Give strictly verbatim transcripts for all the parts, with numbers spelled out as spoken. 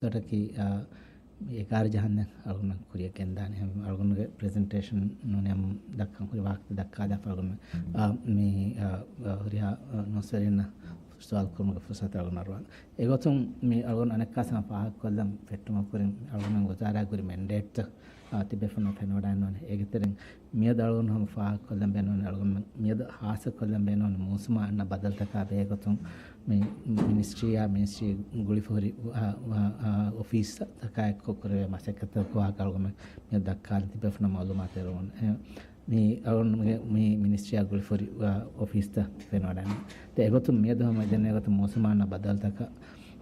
އެޕިސޯޑަކީ، އާ، މި އެގާރަ ޖަހަންދެން އަޅުގަނޑު ކުރިއަށް ގެންދާނެ. އަޅުގަނޑުގެ ޕްރެޒެންޓޭޝަން ނޫނީ ދައްކަން ހުރި ވާހަކަ ދައްކާލާފަ އަޅުގަނޑު، އާ، މި، އާ، އާ، ހުރިހާ، އާ، ނޫސްވެރިންނަށް ސުވާލު ކުރުމުގެ ފުރުސަތު އަޅުގަނޑު އަރުވާނެ. އެގޮތުން މި އަޅުގަނޑު އަނެއްކާ ސަމަ ފާހަގަކޮށްލަން ފެއްޓުމަށް ކުރިން އަޅުގަނޑު ވުޒާރާ ކުރި މެންޑޭޓްތައް، އާ، ތިބޭފުޅުން ފެނިވަޑައިންނޯނެ. އޭގެތެރެއިން މިއަދު އަޅުގަނޑު ހަމަ ފާހަގަކޮށްލަން ބޭނުން އަޅުގަނޑު މިއަދު ހާއްސަކޮށްލަން ބޭނުން މޫސުމާ އަންނަ ބަދަލުތަކާ ބެހޭގޮތުން މި މިނިސްޓްރީއާ މިނިސްޓްރީ ގުޅިފަ ހުރި، އާ، އާ، އާ، އޮފީސްތަކާ އެއްކޮށް ކުރެވޭ މަސައްކަތްތަކުގެ ވާހަކަ އަޅުގަނޑު މިއަދު ދައްކާލަން ތިބޭފުޅުންނަށް މައުލޫމާތު އެރުވުން. އެ، މި އަޅުގަނޑުގެ މި މިނިސްޓްރީއާ ގުޅިފަ ހުރި، އާ، އޮފީސްތައް ފެނިވަޑައިން. ދެން އެގޮތުން މިއަދު ހަމަ ދެން އެގޮތުން މޫސުމާ އަންނަ ބަދަލުތަކާ،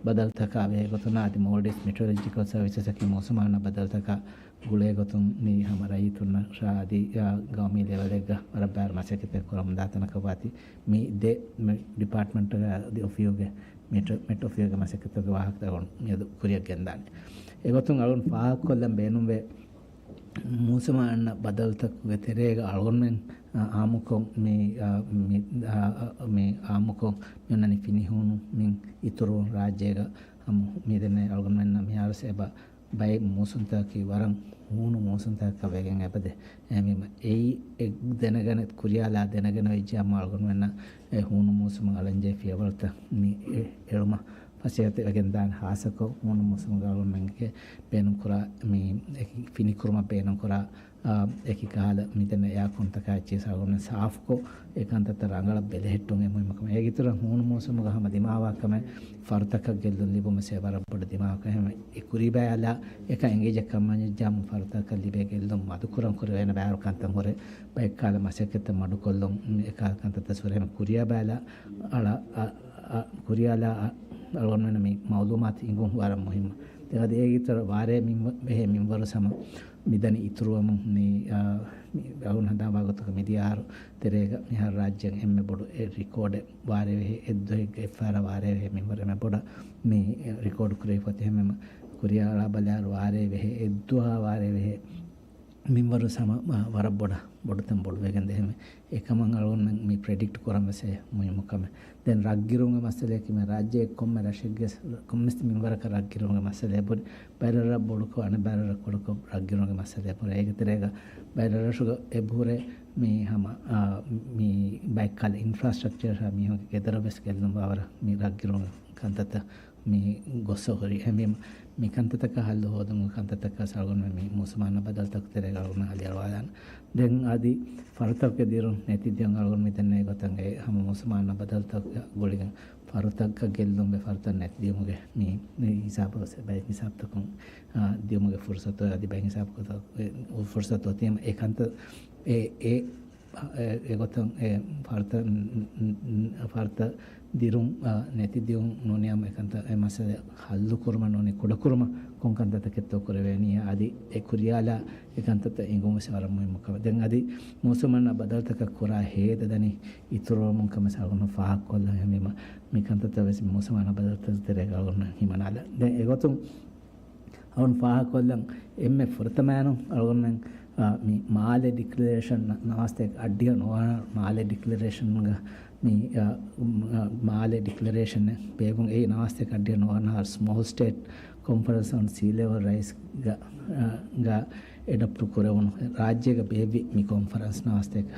ބަދަލުތަކާ ބެހޭގޮތުން އަދި މޯލްޑިވްސް މެޓިއޮރޮލޮޖިކަލް ސަރވިސަސް އަކީ މޫސުމާ އަންނަ ބަދަލުތަކާ ގުޅޭގޮތުން މި ހަމަ ރައްޔިތުންނަށް އަދި، އާ، ގައުމީ ލެވެލެއްގަ ވަރަށް ބާރު މަސައްކަތެއް ކުރަމުންދާ ތަނަކަށް ވާތީ މި ދެ މި ޑިޕާޓްމަންޓްގަ އަދި އޮފީހުގެ މެޓް، މެޓް އޮފީހުގެ މަސައްކަތުގެ ވާހަކަތައް މިއަދު ކުރިއަށް ގެންދާނެ. އެގޮތުން އަޅުން ފާހަގަކޮށްލަން ބޭނުންވޭ މޫސުމާ އަންނަ ބަދަލުތަކުގެ ތެރޭގަ އަޅުގަނޑުމެން، އާ، އާއްމުކޮށް މި، އާ، މި، އާ، މި އާއްމުކޮށް މި އޮންނަނީ ފިނިހޫނު މި އިތުރުވުން ރާއްޖޭގަ ހަމަ މި ދެންނެވި އަޅުގަނޑުމެންނަށް މިހާރުވެސް އެބަ ބައެއް މޫސުންތަކަކީ ވަރަށް ހޫނު މޫސުންތަކަކަށް ވެގެން އެބަދޭ. އެހެންވީމަ އެއީ އެ ދެނެގަނެ ކުރިޔާލާ ދެނެގަނެވިއްޖެ ހަމަ އަޅުގަނޑުމެންނަށް އެ ހޫނު މޫސުމަށް އަޅަންޖެހޭ ފިޔަވަޅުތައް މި އެ-، އެޅުމަށް ފަސޭހަތެއް ވެގެންދާނެ. ހާއްސަކޮށް ހޫނު މޫސުމުގަ އަޅުގަނޑުމެންގެ ބޭނުންކުރާ މި އެކި ފިނިކުރުމަށް ބޭނުންކުރާ، އާ، އެކި ކަހަލަ މިދެންނެވި އެއާކޯންތަކާ އެއްޗިހި އަޅުގަނޑުމެން ސާފުކޮށް، އެ ކަންތައްތައް ރަނގަޅަށް ބެލެހެއްޓުން އެ މުހިއްމުކަމެއް. އޭގެއިތުރަށް ހޫނު މޫސުމުގަ ހަމަ ދިމާވާ ކަމެއް ފަރުތަކަށް ގެއްލުން ލިބުމަށް ވެސް ވަރަށް ބޮޑު ދިމާވާ ކަމެއް. އެ ކުރީ ބައި އަލާ އެކަން އެނގިއްޖެ ކަމަށް ވެއްޖާމު ފަރުތަކަށް ލިބޭ ގެއްލުން މަދުކުރަން ކުރެވޭނެ ބައިވަރު ކަންތައް ހުރެ ބައެއްކަހަލަ މަސައްކަތްތައް މަޑުކޮށްލުން އެކަހަލަ ކަންތައްތައް ހުރެ ހަމަ ކުރިޔާ ބައިލާ އަޅާ، އަ، އަ، ކުރިޔާލާ އަ، އަޅުގަނޑުމެންނަށް މި މައުލޫމާތު އިނގުން ވަރަށް މުހިއްމު. ދެން އަދި އޭގެ އިތުރަށް ވާރޭ މިންވަ-، ބެހޭ މިންވަރު ހަމަ މިދަނީ އިތުރުވަމުން މި، އާ، މި އަޅުން ހަނދާންވާ ގޮތަކަށް މިދިޔަ އަހަރު ތެރޭގަ މިހާރު ރާއްޖޭން އެންމެ ބޮޑު އެއް ރިކޯޑެއް ވާރޭ ބެހޭ އެއްދުވަހެއްގަ އެއްފަހަރާ ވާރޭ ބެހޭ މިންވަރު އެންމެ ބޮޑަށް މި ރިކޯޑް ކުރެވިފަ އެހެންވީމަ ކުރިޔާ އަޅާ ބަލާއިރު ވާރޭ ބެހޭ އެއްދުވަހާ ވާރޭ ބެހޭ މިންވަރު ހަމަ، އާ، ވަރަށް ބޮޑަށް، ބޮޑުތަން ބޮޑުވެގެން ދޭ. އެކަމަށް އަޅުގަނޑުމެން މި ޕްރެޑިކްޓް ކުރަން ވެސް މުހިއްމު ކަމެއް. ދެން ރަށްގިރުމުގެ މައްސަލައަކީ މި ރާއްޖޭގެ ކޮންމެ ރަށެއްގެ ކޮންމެސް މިންވަރަކަށް ރަށްގިރުމުގެ މައްސަލަ އެބުރި. ބައެއް ރަށްރަށް ބޮޑުކޮށް، އަނެއް ބައެއް ރަށްރަށް ކުޑަކޮށް ރަށްގިރުމުގެ މައްސަލަ އެބުރި. އޭގެ ތެރޭގަ ބައެއް ރަށްރަށުގަ އެބަހުރޭ މި ހަމަ، އާ، މި ބައެއްކަހަލަ އިންފްރާސްޓްރަކްޗަރ މީހުންގެ ގެދޮރަށް ވެސް ގެއްލުން ވާވަރަށް މި ރަށްގިރުމުގެ ކަންތައްތައް މި ގޮސް ހުރި. އެހެންވީމަ، މި ކަންތައްތަކަށް ހައްލު ހޯދުމުގެ ކަންތައްތަކަށް އަޅުގަނޑުމެން މި މޫސުމާ އަންނަ ބަދަލުތަކުގެ ތެރޭގަ އަޅުގަނޑުމެން ހައްލު އަޅުވާލާނަން. ދެން އަދި ފަރުތަކުގެ ދިރުން ނެތިދިޔުން އަޅުގަނޑު މިދެންނެވި ގޮތަށް އެ ހަމަ މޫސުމާ އަންނަ ބަދަލުތަކުގެ ގުޅިގެން ފަރުތަކަށް ގެއްލުންވެ ފަރުތައް ނެތިދިޔުމުގެ މި، މި ހިސާބަށް ވެސް ބައެއް ހިސާބުތަކުން، އާ، ދިޔުމުގެ ފުރުސަތު އަދި ބައެއް ހިސާބުތަކުން އެ ފުރުސަތު އޮތީމަ އެ ކަންތައް އެ، އެ އެ، އެގޮތަށް އެ ފަރުތަ-، ފަރުތަ ދިރުން، އާ، ނެތިދިއުން ނޫނީ ހަމަ އެކަންތައް އެ މައްސަލަ ހައްލުކުރުމަށް ނޫނީ ކުޑަކުރުމަށް ކޮން ކަންތައްތަކެއްތޯ ކުރެވޭނީ. އަދި އެ ކުރިޔާލާ އެކަންތައްތައް އިނގުން ވެސް ވަރަށް މުހިއްމު ކަމެއް. ދެން އަދި މޫސުމާ އަންނަ ބަދަލުތަކަށް ކުރާ ހޭދަ ދަނީ އިތުރުވަމުން ކަމަށް އަޅުގަނޑު ފާހަގަކޮށްލަން. އެހެންވީމަ މި ކަންތައްތައް ވެސް މޫސުމާ އަންނަ ބަދަލުތަކުގެ ތެރޭގަ އަޅުގަނޑު ހިމަނާލަން. ދެން އެގޮތުން އަޅުން ފާހަގަކޮށްލަން އެންމެ ފުރަތަމައިނު އަޅުގަނޑުމެން، އާ، މި މާލެ ޑިކްލަރޭޝަން ނަ-، ނަވާސްތޭކަ އަށްޑިހަ ނުވަ މާލެ ޑިކްލަރޭޝަންގަ މި، އާ، މ-، އާ، މާލެ ޑިކްލަރޭޝަން ބޭއްވުން އެއީ ނަވާސްތޭކަ އަށްޑިހަ ނުވަ ސްމޯލް ސްޓޭޓް ކޮންފަރެންސް އޮން ސީ ލެވަލް ރައިސްގަ، އާ، ގަ އެޑޮޕްޓް ކުރެވުނު ރާއްޖޭގަ ބޭއްވި މި ކޮންފަރެންސް ނަވާސްތޭކަ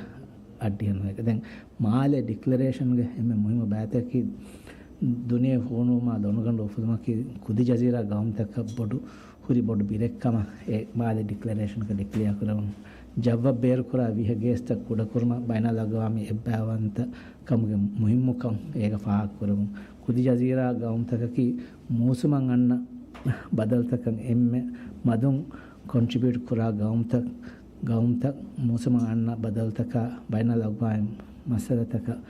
އަށްޑިހަ ނުވަ. ދެން މާލެ ޑިކްލަރޭޝަންގެ އެންމެ މުހިއްމު ބައިތަކީ ދުނިޔެ ހޫނުވުމާ ލޮނުގަނޑު އުފުލުމަކީ ކުދި ޖަޒީރާ ގައުމުތަކަށް ބޮޑު ހުރި ބޮޑު ބިރެއްކަމަށް އެ މާލެ ޑިކްލަރޭޝަންގަ ޑިކްލެއާ ކުރެވުނު. ޖައްވަށް ބޭރުކުރާ ވިހަ ގޭސްތައް ކުޑަކުރުމަށް ބައިނަލްއަގްވާމީ އެއްބައިވަންތަ ކަމުގެ މުހިއްމުކަން އޭގަ ފާހަގަކުރެވުނު. ކުދި ޖަޒީރާ ގައުމުތަކަކީ މޫސުމަށް އަންނަ ބަދަލުތަކަށް އެންމެ މަދުން ކޮންޓްރިބިއުޓް ކުރާ ގައުމުތައް، ގައުމުތައް މޫސުމަށް އަންނަ ބަދަލުތަކާ ބައިނަލްއަގްވާމީ މައްސަލަތަކަށް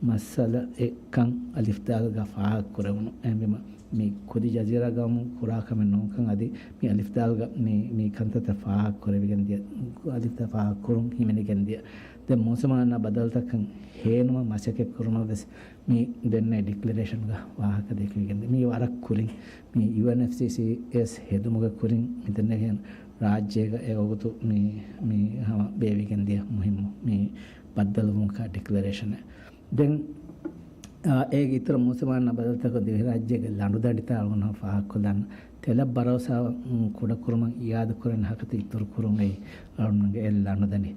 މައްސަލައެއްކަން އަލިފްދާލުގަ ފާހަގަކުރެވުނު. އެހެންވީމަ، މި ކުދި ޖަޒީރާ ގައުމުން ކުރާ ކަމެއް ނޫންކަން އަދި މި އަލިފްދާލުގަ މި، މި ކަންތައްތައް ފާހަގަކުރެވިގެން ދިޔަ، އަލިފްދާ ފާހަގަކުރުން ހިމެނިގެން ދިޔަ. ދެން މޫސުމަށް އަންނަ ބަދަލުތަކަށް ހޭނުމަށް މަސައްކަތް ކުރުމަށް ވެސް މި ދެންނެވި ޑިކްލަރޭޝަންގަ ވާހަކަ ދެކެވިގެން ދިޔަ. މީ ވަރަށް ކުރިން، މި ޔޫއެންއެފްސީސީއެސް ހެދުމުގެ ކުރިން މި ދެންނެވިހެން ރާއްޖޭގަ އެ ވަގުތު މި، މި ހަމަ ބޭއްވިގެން ދިޔަ މުހިއްމު މި ބައްދަލުވުމަކާ ޑިކްލަރޭޝަނެއް. ދެން، އާ، އޭގެ އިތުރަށް މޫސުމަށް އަންނަ ބަދަލުތަކަށް ދިވެހިރާއްޖޭގެ ލަނޑުދަނޑިތައް އަޅުގަނޑު ފާހަގަކޮށްލަން. ތެލަށް ބަރޯސާ ކުޑަކުރުމަށް އިއާދަކުރެން ހަކަތަ އިތުރުކުރުން އެއީ އަޅުގަނޑުގެ އެއް ލަނޑުދަނޑި.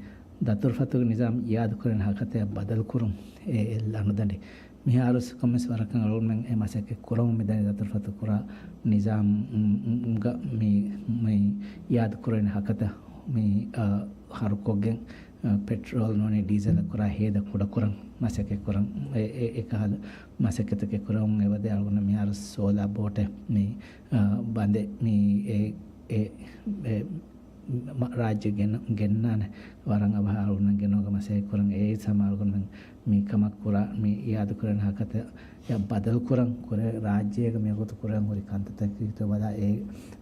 ދަތުރުފަތުގެ ނިޒާމް އިއާދަކުރެން ހަކަތަ ބަދަލުކުރުން އެ އެއް ލަނޑުދަނޑި. މިހާރުސް ކޮންމެސް ވަރަކަށް އަޅުގަނޑުމެން އެ މަސައްކަތް ކުރަމުން މިދަނީ ދަތުރުފަތު ކުރާ ނިޒާމް، މް، މް، ގަ މި، މި އިއާދަކުރެން ހަކަތަ މި، އަ، ހަރުކޮށްގެން، އަ، ޕެޓްރޯލް ނޫނީ ޑީޒަލަށް ކުރާ ހޭދަ ކުޑަކުރަން މަސައްކަތް ކުރަން. އެ، އެ، އެކަހަލަ މަސައްކަތަކެއް ކުރަމުން އެވަދެ އަޅުގަނޑު މިހާރު ސޯލާ ބޯޓެއް މި، އަ، ބަނދެ މި އެ، އެ، އެ، މަ-، ރާއްޖެ ގެން-، ގެންނާނެ ވަރަށް އަވަހަށް އަޅުގަނޑުމެން ގެނައުމުގެ މަސައްކަތް ކުރަން. އެއީ ހަމަ އަޅުގަނޑުމެން މި ކަމަށް ކުރާ މި އިއާދަކުރެން ހަކަތަ އެ ބަދަލުކުރަން ކުރޭ ރާއްޖޭގަ މިވަގުތު ކުރަން ހުރި ކަންތައްތަކީ ބަލާ އެ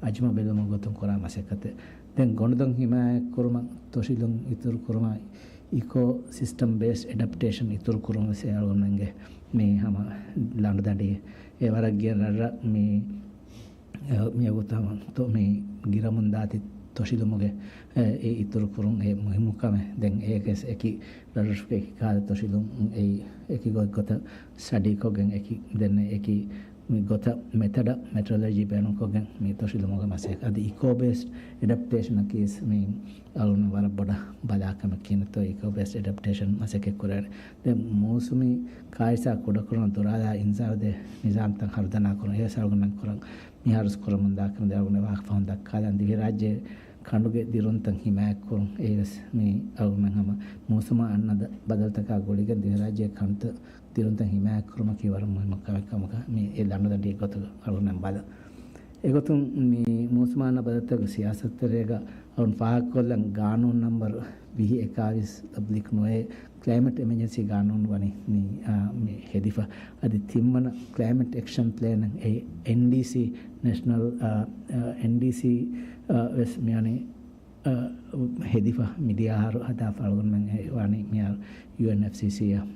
އަޒުމަ ބެލުމުގެ ގޮތުން ކުރާ މަސައްކަތެއް. ދެން ގޮނޑުދޮށް ހިމާޔަތްކުރުމަށް ތޮށިލުން އިތުރުކުރުމަށް އިކޯ ސިސްޓަމް ބޭސްޑް އެޑަޕްޓޭޝަން އިތުރުކުރުން ވެސް އެ އަޅުގަނޑުމެންގެ މި ހަމަ ލަނޑުދަނޑި. އެ ވަރަށް ގިނަ ރަށްރަށް މި މިވަގުތު ހަމަ ތޮ-، މި ގިރަމުންދާތި ތޮށިލުމުގެ، އެ، އެ އިތުރުކުރުން އެ މުހިއްމު ކަމެއް. ދެން އޭގެ އެކި ރަށްރަށުގެ އެކި ކަހަލަ ތޮށިލުން އެ އެކި ގޮތްގޮތަށް ސްޓަޑީކޮށްގެން އެކި ދެން އެކި މި ގޮތަށް މެތަޑަށް މެޓްރޮލޮޖީ ބޭނުންކޮށްގެން މި ތޮށިލުމުގެ މަސައްކަތް. އަދި އިކޯ ބޭސްޑް އެޑަޕްޓޭޝަނަކީ މި އަޅުގަނޑު ވަރަށް ބޮޑަށް ބަލާ ކަމެއް ކިޔަންތޯ އިކޯ ބޭސްޑް އެޑަޕްޓޭޝަން މަސައްކަތް ކުރޭނެ. ދެން މޫސުމީ ކާރިސާ ކުޑަކުރުން ދުރާލާ އިންޒާރު ދޭ ނިޒާމްތައް ހަރުދަނާކުރުން އެ ސަރުގަން ކުރަން މިހާރުސް ކުރަމުންދާ ކަމެއް އަޅުގަނޑު ވާހަކަ ފަހުން ދައްކާލަން. ދިވެހިރާއްޖެ ކަނޑުގެ ދިރުންތައް ހިމާޔަތްކުރުން އެއީވެސް މި އަޅުގަނޑުމެން ހަމަ މޫސުމާ އަންނަ ދަ-، ބަދަލުތަކާ ގުޅިގެން ދިވެހިރާއްޖޭ ކަނޑުތައް ދިރުންތައް ހިމާޔަތްކުރުމަކީ ވަރަށް މުހިއްމު ކަމެއް ކަމަކަށް މި އެ ލަނޑުދަނޑި ގޮތުގަ އަޅުގަނޑުމެން ބަލަން. އެގޮތުން މި މޫސުމާ އަންނަ ބަދަލުތަކުގެ ސިޔާސަތުތެރޭގަ އަޅުން ފާހަގަކޮށްލަން ގާނޫނު ނަމްބަރު ވިހި އެކާވީސް އޮބްލިކް ނުވައެއް ކްލައިމެޓް އެމަޖެންސީ ގާނޫނު ވަނީ މި، އާ، މި ހެދިފަ. އަދި ތިންވަނަ ކްލައިމެޓް އެކްޝަން ޕްލޭނަށް އެ އެންޑީސީ ނޭޝަނަލް، އާ، އާ، އެންޑީސީ، އާ، ވެސް މިވަނީ، އާ، ހެދިފަ މިދިޔަ އަހަރު ހަދާފަ އަޅުގަނޑުމެން އެ ވަނީ މިހާރު ޔޫއެންއެފްސީސީއަށް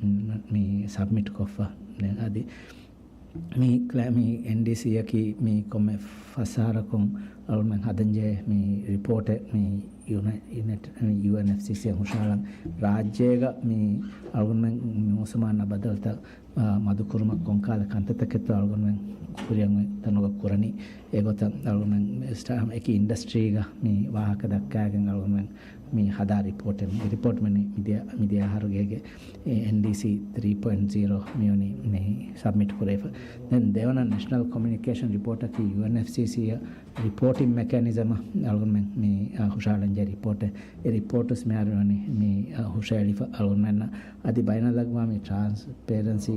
މި ސަބްމިޓް ކޮށްފަ. ދެން އަދި މި ކްލަ-، މި އެންޑީސީއަކީ މި ކޮންމެ ފަސް އަހަރަކުން އަޅުމެން ހަދަންޖެހޭ މި ރިޕޯޓެއް މި ޔުނަ-، ޔުނައިޓް-، މި ޔޫއެންއެފްސީސީއަށް ހުށަހަޅަން. ރާއްޖޭގަ މި އަޅުގަނޑުމެން މި މޫސުމާ އަންނަ ބަދަލުތައް، އާ، މަދުކުރުމަށް ކޮންކަހަލަ ކަންތައްތަކެއްތޯ އަޅުގަނޑުމެން ކުރިއަށް އޮތް ތަނުގަ ކުރަނީ. އެގޮތަށް އަޅުގަނޑުމެން ސްޓާ-، އެކި އިންޑަސްޓްރީގަ މި ވާހަކަ ދައްކާގެން އަޅުގަނޑުމެން މި ހަދާ ރިޕޯޓެއް. މި ރިޕޯޓް މި މިދިޔަ، މިދިޔަ އަހަރުގޭގެ އެ އެންޑީސީ ތްރީ ޕޮއިންޓް ޒީރޯ މިވަނީ މި ސަބްމިޓް ކުރެވިފަ. ދެން ދެވަނަ ނޭޝަނަލް ކޮމިއުނިކޭޝަން ރިޕޯޓަކީ ޔޫއެންއެފްސީސީއަށް ރިޕޯޓިން މެކޭނިޒަމަށް އަޅުގަނޑުމެން މި، އާ، ހުށަހަޅަންޖެހޭ ރިޕޯޓެއް. އެ ރިޕޯޓުސް މިހާރު ވަނީ މި، އާ، ހުށަހެޅިފަ އަޅުގަނޑުމެންނަށް. އަދި ބައިނަލްއަގްވާމީ ޓްރާންސްޕޭރެންސީ،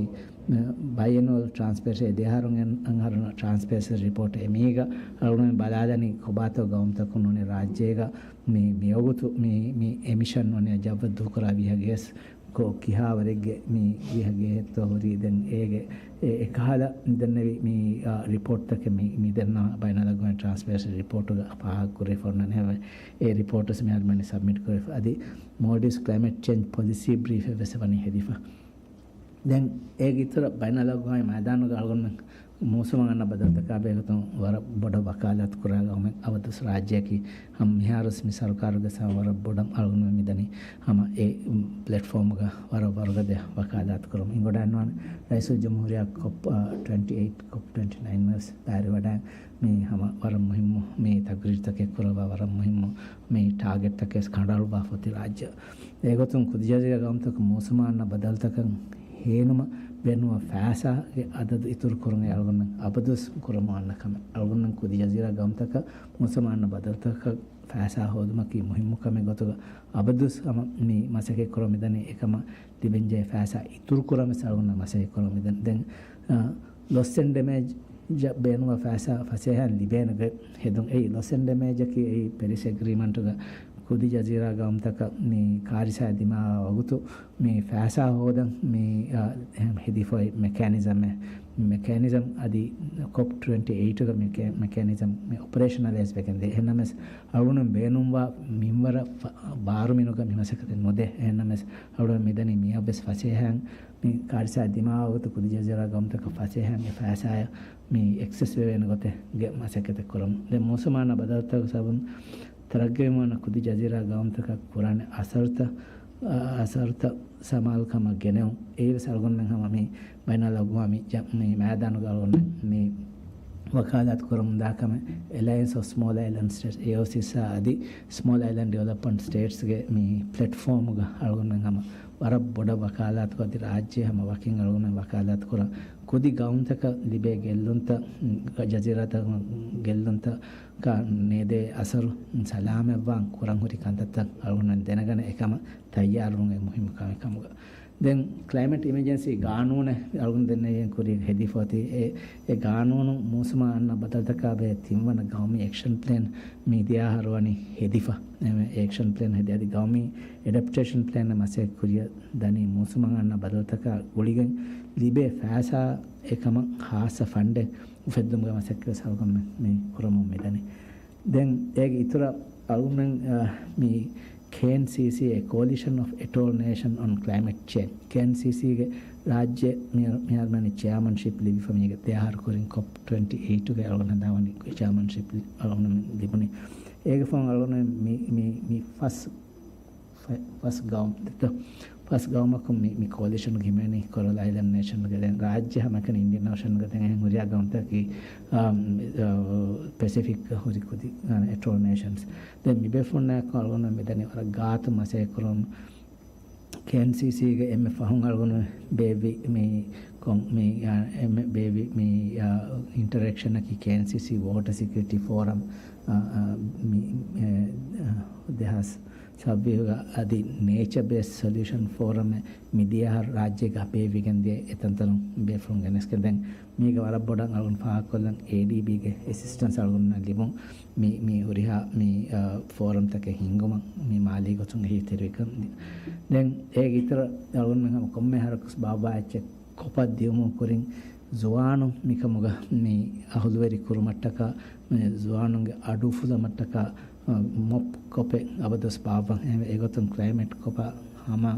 ބައިއެނުއަލް ޓްރާންސްޕޭރެންސީ ދެއަހަރު އަންހަރުން ޓްރާންސްޕޭރެންސީ ރިޕޯޓް އެމީގަ އަޅުގަނޑުމެން ބަލާލަނީ ކޮބާތޯ ގައުމުތަކުން ނޫނީ ރާއްޖޭގަ މި މިވަގުތު މި، މި އެމިޝަން ނޫނީ ޖައްވަށް ދޫކުރާ ވީހަ ގޭސް ކޮ-، ކިހާވަރެއްގެ މި ވީހަ ގޭހެއްތޯ ހުރީ. ދެން އޭގެ އެ، އެކަހަލަ ދެންނެވި މި، އާ، ރިޕޯޓްތަކެއް މި، މި ދެންނަ ބައިނަލްއަގްވާމީ ޓްރާންސްޕޭރެންސީ ރިޕޯޓުގަ ފާހަގަކުރެވިފަ އޮންނަނީ. އެ ރިޕޯޓުސް މިހާރު މި ސަބްމިޓް ކުރެވިފަ. އަދި މޯލްޑިވްސް ކްލައިމެޓް ޗޭންޖް ޕޮލިސީ ބްރީފެއް ވެސް ވަނީ ހެދިފަ. ދެން އޭގެ އިތުރަށް ބައިނަލްއަގްވާމީ މައިދާނުގަ އަޅުގަނޑުމެން މޫސުމަށް އަންނަ ބަދަލުތަކާ ބެހޭގޮތުން ވަރަށް ބޮޑަށް ވަކާލާތު ކުރާ ގައުމެއް އަބަދުވެސް ރާއްޖެއަކީ. ހަމަ މިހާރުވެސް މި ސަރުކާރުގެ ސަ-، ވަރަށް ބޮޑަށް އަޅުގަނޑުމެން މިދަނީ ހަމަ އެ ޕްލެޓްފޯމުގަ ވަރަށް ވަރުގަދަ ވަކާލާތު ކުރަމުން. އިނގޮޑާންވާނެ ރައީސުލްޖުމްހޫރިއްޔާ ކޮޕް، އާ، ޓްވެންޓީ އެއިޓް، ކޮޕް ޓްވެންޓީ ނައިން ވެސް ބައިވެރިވަޑައި މި ހަމަ ވަރަށް މުހިއްމު މި ތަގްރީރުތަކެއް ކުރައްވާ، ވަރަށް މުހިއްމު މި ޓާގެޓްތަކެއް ކަނޑައަޅުއްވާފަ އޮތީ ރާއްޖެ. އެގޮތުން ކުދި ޖަޒީރާ ގައުމުތަކަށް މޫސުމަށް އަންނަ ބަދަލުތަކަށް ހޭނުމަށް ބޭނުންވާ ފައިސާގެ އަދަދު އިތުރުކުރުން އެ އަޅުގަނޑުމެން އަބަދުވެސް ކުރަމުން އަންނަ ކަމެއް. އަޅުގަނޑުމެން ކުދި ޖަޒީރާ ގައުމުތަކަށް މޫސުމަށް އަންނަ ބަދަލުތަކަށް ފައިސާ ހޯދުމަކީ މުހިއްމު ކަމެއް ގޮތުގަ އަބަދުވެސް ހަމަ މި މަސައްކަތް ކުރަމުން މިދަނީ. އެކަމަށް ލިބެންޖެހޭ ފައިސާ އިތުރުކުރަން ވެސް އަޅުގަނޑުމެން މަސައްކަތް ކުރަމުން މިދަނީ. ދެން، އާ، ލޮސް އެންޑް ޑެމޭޖަށް ބޭނުންވާ ފައިސާ ފަސޭހައިން ލިބޭނެ ގޮތް ހެދުން. އެއީ ލޮސް އެންޑް ޑެމޭޖަކީ އެއީ ޕެރިސް އެގްރީމަންޓުގަ ކުދި ޖަޒީރާ ގައުމުތަކަށް މި ކާރިސާ ދިމާވާ ވަގުތު މި ފައިސާ ހޯދަން މި، އާ، އެހެން ހެދިފައި މެކޭނިޒަމެއް. މެކޭނިޒަމް އަދި ކޮޕް ޓްވެންޓީ އެއިޓްގަ މެކޭ-، މެކޭނިޒަމް މި އޮޕަރޭޝަނަލައިޒް ވެގެން ދޭ. އެހެންނަމަވެސް އަޅުގަނޑު ބޭނުންވާ މިންވަރަށް ފަ-، ބާރުމިނުގަ މި މަސައްކަތެއް ނުދޭ. އެހެންނަމަވެސް އަޅުގަނޑު މިދަނީ މިއަށްވެސް ފަސޭހައިން މި ކާރިސާ ދިމާވާ ވަގުތު ކުދި ޖަޒީރާ ގައުމުތަކަށް ފަސޭހައިން އެ ފައިސާއަށް މި އެކްސެސް ވެވޭނެ ގޮތެއްގެ މަސައްކަތެއް ކުރަމުން. ދެން މޫސުމާން ބަދަލުތަކުގެ ސަބަބުން ތަރައްގީވާން ކުދި ޖަޒީރާ ގައުމުތަކަށް ކުރާނެ އަސަރުތައް، އަ-، އަސަރުތައް ސަމާލުކަމަށް ގެނެވުން. އެއީވެސް އަޅުގަނޑުމެން ހަމަ މި ބައިނަލްއަގްވާމީ ޖަ-، މި މައިދާނުގަ އަޅުގަނޑުމެން މި ވަކާލާތު ކުރަމުންދާ ކަމެއް. އެލައިންސް އޮފް ސްމޯލް އައިލަންޑް ސްޓޭޓްސް، އޭއޯސީސް، އާ އަދި ސްމޯލް އައިލަންޑް ޑިވެލޮޕްމަންޓް ސްޓޭޓްސްގެ މި ޕްލެޓްފޯމުގަ އަޅުގަނޑުމެން ހަމަ ވަރަށް ބޮޑަށް ވަކާލާތުކޮށް، އަދި ރާއްޖެ ހަމަ ވަކިން އަޅުގަނޑުމެން ވަކާލާތު ކުރަން. ކުދި ގައުމުތަކަށް ލިބޭ ގެއްލުންތައް، ޖަޒީރާތަކުން ގެއްލުންތަކަށް ނޭދޭ އަސަރު ސަލާމަތްވާން ކުރަން ހުރި ކަންތައްތައް އަޅުގަނޑުމެން ދެނެގަނެ އެކަމަށް ތައްޔާރުވުން އެއް މުހިއްމު ކަމެއް ކަމުގަ. ދެން ކްލައިމެޓް އިމަޖެންސީ ގާނޫނެއް އަޅުގަނޑު ދެންނެވިގެން ކުރިއަށް ހެދިފަ އޮތީ. އެ، އެ ގާނޫނު މޫސުމަށް އަންނަ ބަދަލުތަކާ ބެހޭ ތިންވަނަ ގައުމީ އެކްޝަން ޕްލޭން މިދިޔަ އަހަރު ވަނީ ހެދިފަ. އެ، އެކްޝަން ޕްލޭން ހެދި އަދި ގައުމީ އެޑަޕްޓޭޝަން ޕްލޭން މަސައްކަތް ކުރިއަށް ދަނީ މޫސުމަށް އަންނަ ބަދަލުތަކާ ގުޅިގެން ލިބޭ ފައިސާ އެކަމަށް ޚާއްޞަ ފަންޑެއް އުފެއްދުމުގެ މަސައްކަތް ސަރުކަން މި، މި ކުރަމުން މިދަނީ. ދެން އޭގެ އިތުރަށް އަޅުގަނޑުމެން، އަ، މި ކޭއެންސީސީ، އެ ކޯލިޝަން އޮފް އެޓޯލް ނޭޝަން އޮން ކްލައިމެޓް ޗޭންޖް. ކޭއެންސީސީގެ ރާއްޖެ މިހާ-، މިހާރު މިދަނީ ޗެއާމަންޝިޕް ލިބިފަ މީގެ ދެ އަހަރު ކުރިން ކޮޕް ޓްވެންޓީ އެއިޓުގެ އަޅުގަނޑު ހަނދާންވަނީ ޗެއާމަންޝިޕް އަޅުގަނޑުމެން ލިބުނީ. އޭގެ ފަހުން އަޅުގަނޑުމެން މި، މި، މި ފަސް ފަ-، ފަސް ގައުމު، ފަސް ގައުމަކުން މި، މި ކޯލިޝަން ހިމެނި ކޮރަލް އައިލެންޑް ނޭޝަންގެ ދެން ރާއްޖެ ހަމައެކަނި އިންޑިއަން އޯޝަންގެ ދެން އެހެން ހުރިހާ ގައުމުތަކަކީ، އާ، އާ، ޕެސިފިކްގަ ހުރި ކުދި، އާ، އެޓޯލް ނޭޝަންސް. ދެން މި ބޭފުޅުންނާއެކު އަޅުގަނޑު މިދަނީ ވަރަށް ގާތު މަސައްކަތް ކުރަމުން. ކޭއެންސީސީގެ އެންމެ ފަހުން އަޅުގަނޑު ބޭއްވި މި ކޮން-، މި، އާ، އެންމެ ބޭއްވި މި، އާ، އިންޓަރެކްޝަނަކީ ކޭއެންސީސީ ވޯޓަ ސެކިއުރިޓީ ފޯރަމް، އާ، އާ، މި، އެ، ދެހާސް ސައްބީހުގަ އަދި ނޭޗަ ބޭސް ސޮލިއުޝަން ފޯރަމެއް މިދިޔަ އަހަރު ރާއްޖޭގަ ބޭއްވިގެން ދިޔަ އެތަންތަނުން ބޭފުޅުން ގެނެސްގެން ދެން މީގަ ވަރަށް ބޮޑަށް އަޅުގަނޑު ފާހަގަކޮށްލަން އޭޑީބީގެ އެސިސްޓަންސް އަޅުގަނޑުމެންނަށް ލިބުން މި، މި ހުރިހާ މި، އަ، ފޯރަމްތަކެއް ހިންގުމަށް މި މާލީ ގޮތުން އެހީތެރިވެގެން ދިޔަ. ދެން އޭގެ އިތުރަށް އަޅުގަނޑުމެން ހަމަ ކޮންމެ އަހަރަކުވެސް ބާއްވާ އެއްޗެއް ކޮޕަށް ދިއުމުގެ ކުރިން ޒުވާނުން މިކަމުގަ މި އަހުލުވެރި ކުރުމަށްޓަކާ، މި ޒުވާނުންގެ އަޑު އުފުލުމަށްޓަކާ، މޮޕް ކޮޕެއް އަބަދުވެސް ބާއްވަން. އެ-، އެގޮތުން ކްލައިމެޓް ކޮޕަށް ހަމަ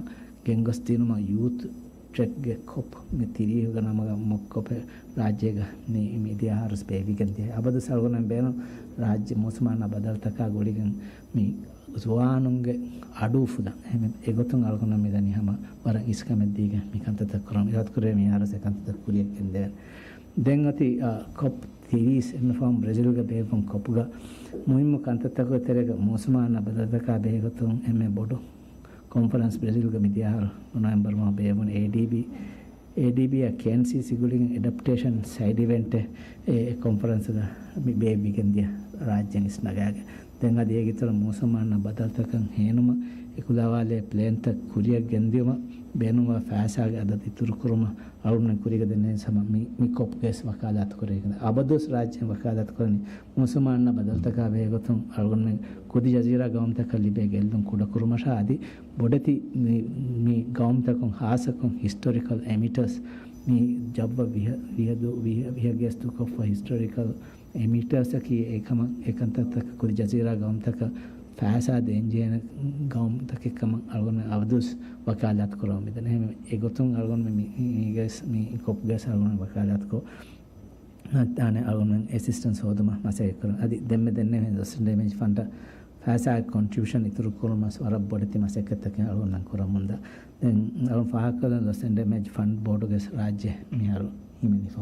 ގެންގޮސްދިނުމަށް ޔޫތު ޓްރެކްގެ ކޮޕް މި ތިރީހުގެ ނަމުގަ މޮޕް ކޮޕެއް ރާއްޖޭގަ މި މިދިޔަ އަހަރުވެސް ބޭއްވިގެން ދިޔަ. އަބަދުވެސް އަޅުގަނޑުމެން ބޭނުން ރާއްޖެ މޫސުމާނާ ބަދަލުތަކާ ގުޅިގެން މި ޒުވާނުންގެ އަޑު އުފުލަން. އެހެން އެގޮތުން އަޅުގަނޑަށް މިދަނީ ހަމަ ވަރަށް އިސްކަމެއް ދީގެން މި ކަންތައްތައް ކުރަމުން. އިރާދަކުރޭ މި އަހަރުވެސް އެ ކަންތައްތައް ކުރިއަށް ގެންދެވެން. ދެން އޮތީ، އާ، ކޮޕް ތިރީސް އެންމެ ފަހުން ބްރެޒިލްގަ ބޭއްވުން. ކޮޕްގަ މުހިއްމު ކަންތައްތަކުގެ ތެރޭގަ މޫސުމާނާ ބަދަލުތަކާ ބެހޭގޮތުން އެންމެ ބޮޑު ކޮންފަރެންސް ބްރެޒިލްގަ މިދިޔަ އަހަރު ނޮވެމްބަރު މަހު ބޭއްވުނު އޭޑީބީ، އޭޑީބީއާ ކޭއެންސީސީ ގުޅިގެން އެޑަޕްޓޭޝަން ސައިޑް އިވެންޓެއް އެ، އެ ކޮންފަރެންސްގަ މި ބޭއްވިގެން ދިޔަ ރާއްޖޭން އިސްނަގާގެން. ދެން އަދި އޭގެ އިތުރަށް މޫސުމާނާ ބަދަލުތަކަށް ހޭނުމަށް އެކުލަވާލޭ ޕްލޭންތައް ކުރިއަށް ގެންދިއުމަށް ބޭނުންވާ ފައިސާގެ އަދަދު އިތުރުކުރުމަށް އަޅުގަނޑުމެން ކުރިއަށް ގެންދަނީ ހަމަ މި، މި ކޮޕްގައި ވަކާލާތު ކުރެވިގެން. އަބަދުވެސް ރާއްޖޭން ވަކާލާތު ކުރަނީ މޫސުމާނާ ބަދަލުތަކާ ބެހޭގޮތުން އަޅުގަނޑުމެން ކުދި ޖަޒީރާ ގައުމުތަކަށް ލިބޭ ގެއްލުން ކުޑަކުރުމަށާ އަދި ބޮޑެތި މި، މި ގައުމުތަކުން ހާއްސަކޮށް ހިސްޓޮރިކަލް އެމިޓަރސް މި ޖައްވަ ވިހަ-، ވިހަދު-، ވިހަ-، ވިހަގެސް ދޫކޮށްފަ ހިސްޓޮރިކަލް އެމިޓަރސްއަކީ އެކަމަށް އެކަންތައްތަކަށް ކުދި ޖަޒީރާ ގައުމުތަކަށް ފައިސާ ދޭންޖެހޭނެ ގައުމުތަކެއް ކަމަށް އަޅުގަނޑުމެން އަބަދުވެސް ވަކާލާތު ކުރަމުން މިދަނީ. އެހެން އެގޮތުން އަޅުގަނޑުމެން މި، މީގެސް މި ކޮޕްގެސް އަޅުގަނޑުމެން ވަކާލާތުކޮށް އަނެއް އަޅުގަނޑުމެން އެސިސްޓަންސް ހޯދުމަށް މަސައްކަތް ކުރަން. އަދި ދެންމެ ދެންނެވި ލޮސް އެންޑް ޑޭމޭޖް ފަންޑަށް ފައިސާ ކޮންޓްރިބިއުޝަން އިތުރު ކުރުމަށް ވަރަށް ބޮޑެތި މަސައްކަތްތަކެއް އަޅުގަނޑުމެން ކުރަމުންދާ. ދެން އަޅުގަނޑު ފާހަގަކޮށްލަން ލޮސް އެންޑް ޑޭމޭޖް ފަންޑް ބޯޑުގެ ރާއްޖެ މިހާރު ހިމެނިފަ.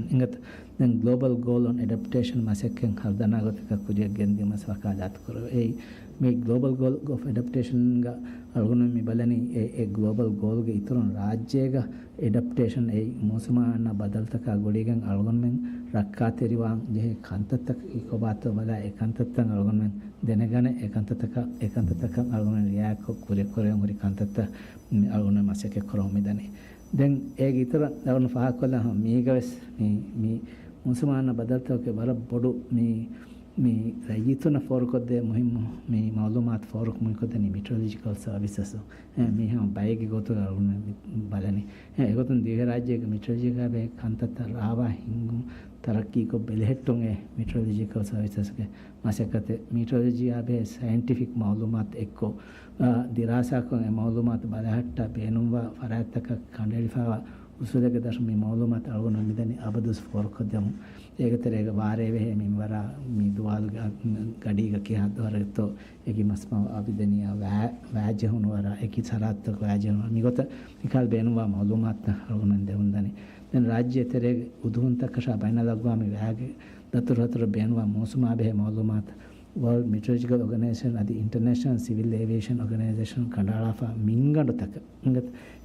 އިނގޭތޯ؟ ދެން ގްލޯބަލް ގޯލް އޮން އެޑަޕްޓޭޝަން މަސައްކަތް ހަރުދަނާ ގޮތަކަށް ކުރިއަށް ގެންދިއުމަށް ވަކާލާތު ކުރެވޭ. އެއީ މި ގްލޯބަލް ގޯލް އޮފް އެޑަޕްޓޭޝަންގަ އަޅުގަނޑުމެން މި ބަލަނީ އެ، އެ ގްލޯބަލް ގޯލްގެ އިތުރުން ރާއްޖޭގަ އެޑަޕްޓޭޝަން އެއީ މޫސުމާނާ ބަދަލުތަކާ ގުޅިގެން އަޅުގަނޑުމެން ރައްކާތެރިވާން ޖެހޭ ކަންތައްތަކަކީ ކޮބާތޯ ބަލާ އެ ކަންތައްތައް އަޅުގަނޑުމެން ދެނެގަނެ އެ ކަންތައްތަކަށް، އެ ކަންތައްތަކަށް އަޅުގަނޑުމެން ރިއާކޮށް ކުރިއަށް ކުރެވެން ހުރި ކަންތައްތައް މި އަޅުގަނޑުމެން މަސައްކަތް ކުރަމުން މިދަނީ. ދެން އޭގެ އިތުރަށް އަޅުގަނޑު ފާހަގަކޮށްލާ މީގަވެސް މި، މި މޫސުމާނާ ބަދަލުތަކުގެ ވަރަށް ބޮޑު މި، މި ރައްޔިތުންނަށް ފޯރުކޮށްދޭ މުހިއްމު މި މައުލޫމާތު ފޯރުކުރުމުގެ މިކޮށްދެނީ މިޓްރޮލޮޖިކަލް ސަރވިސަސް. އެ، މީ ހަމަ ބައެއްގެ ގޮތުގަ އަޅުގަނޑު މި ބަލަނީ. އެ، އެގޮތުން ދިވެހިރާއްޖޭގެ މިޓްރޮލޮޖީގަ ބެހޭ ކަންތައްތައް ރާވާ ހިންގުން ތަރައްޤީކޮށް ބެލެހެއްޓުން އެ މިޓްރޮލޮޖިކަލް ސަރވިސަސްގެ މަސައްކަތެއް. މިޓްރޮލޮޖީއާ ބެހޭ ސައިންޓިފިކް މައުލޫމާތު އެއްކޮށް، އާ، ދިރާސާކޮށް އެ މައުލޫމާތު ބަލަހައްޓާ ބޭނުންވާ ފަރާތްތަކަށް ކަނޑައެޅިފައިވާ އުސޫލެއްގެ ދަށުން މި މައުލޫމާތު އަޅުގަނޑު މިދަނީ އަބަދުވެސް ފޯރުކޮށްދެމުން. އޭގެ ތެރޭގަ ވާރޭ ބެހޭ މިންވަރާ މި ދުވާލުގެ ގަޑީގަ ކިހާ ދުވަހަކުތޯ އެކި މަސްމަ އަބިދަނީ ވާ-، ވާޖެހުނު ވަރާ އެކި ސަރާތަކު ވާޖެހުނު މިގޮތަށް މިކާލް ބޭނުންވާ މައުލޫމާތު އަޅުގަނޑު ދެމުން ދަނީ. ދެން ރާއްޖެ ތެރޭގެ އުދުހުންތަކަށާ ބައިނަލްއަގްވާމީ ވައިގެ ދަތުރު ހަތަރު ބޭނުންވާ މޫސުމާ ބެހޭ މައުލޫމާތު ވަރލްޑް މިޓްރޮލޮޖިކަލް އޯގަނައިޒޭޝަން އަދި އިންޓަރނޭޝަނަލް ސިވިލް އޭވިއޭޝަން އޯގަނައިޒޭޝަން ކަނޑައަޅާފަ މިންގަނޑުތަކަށް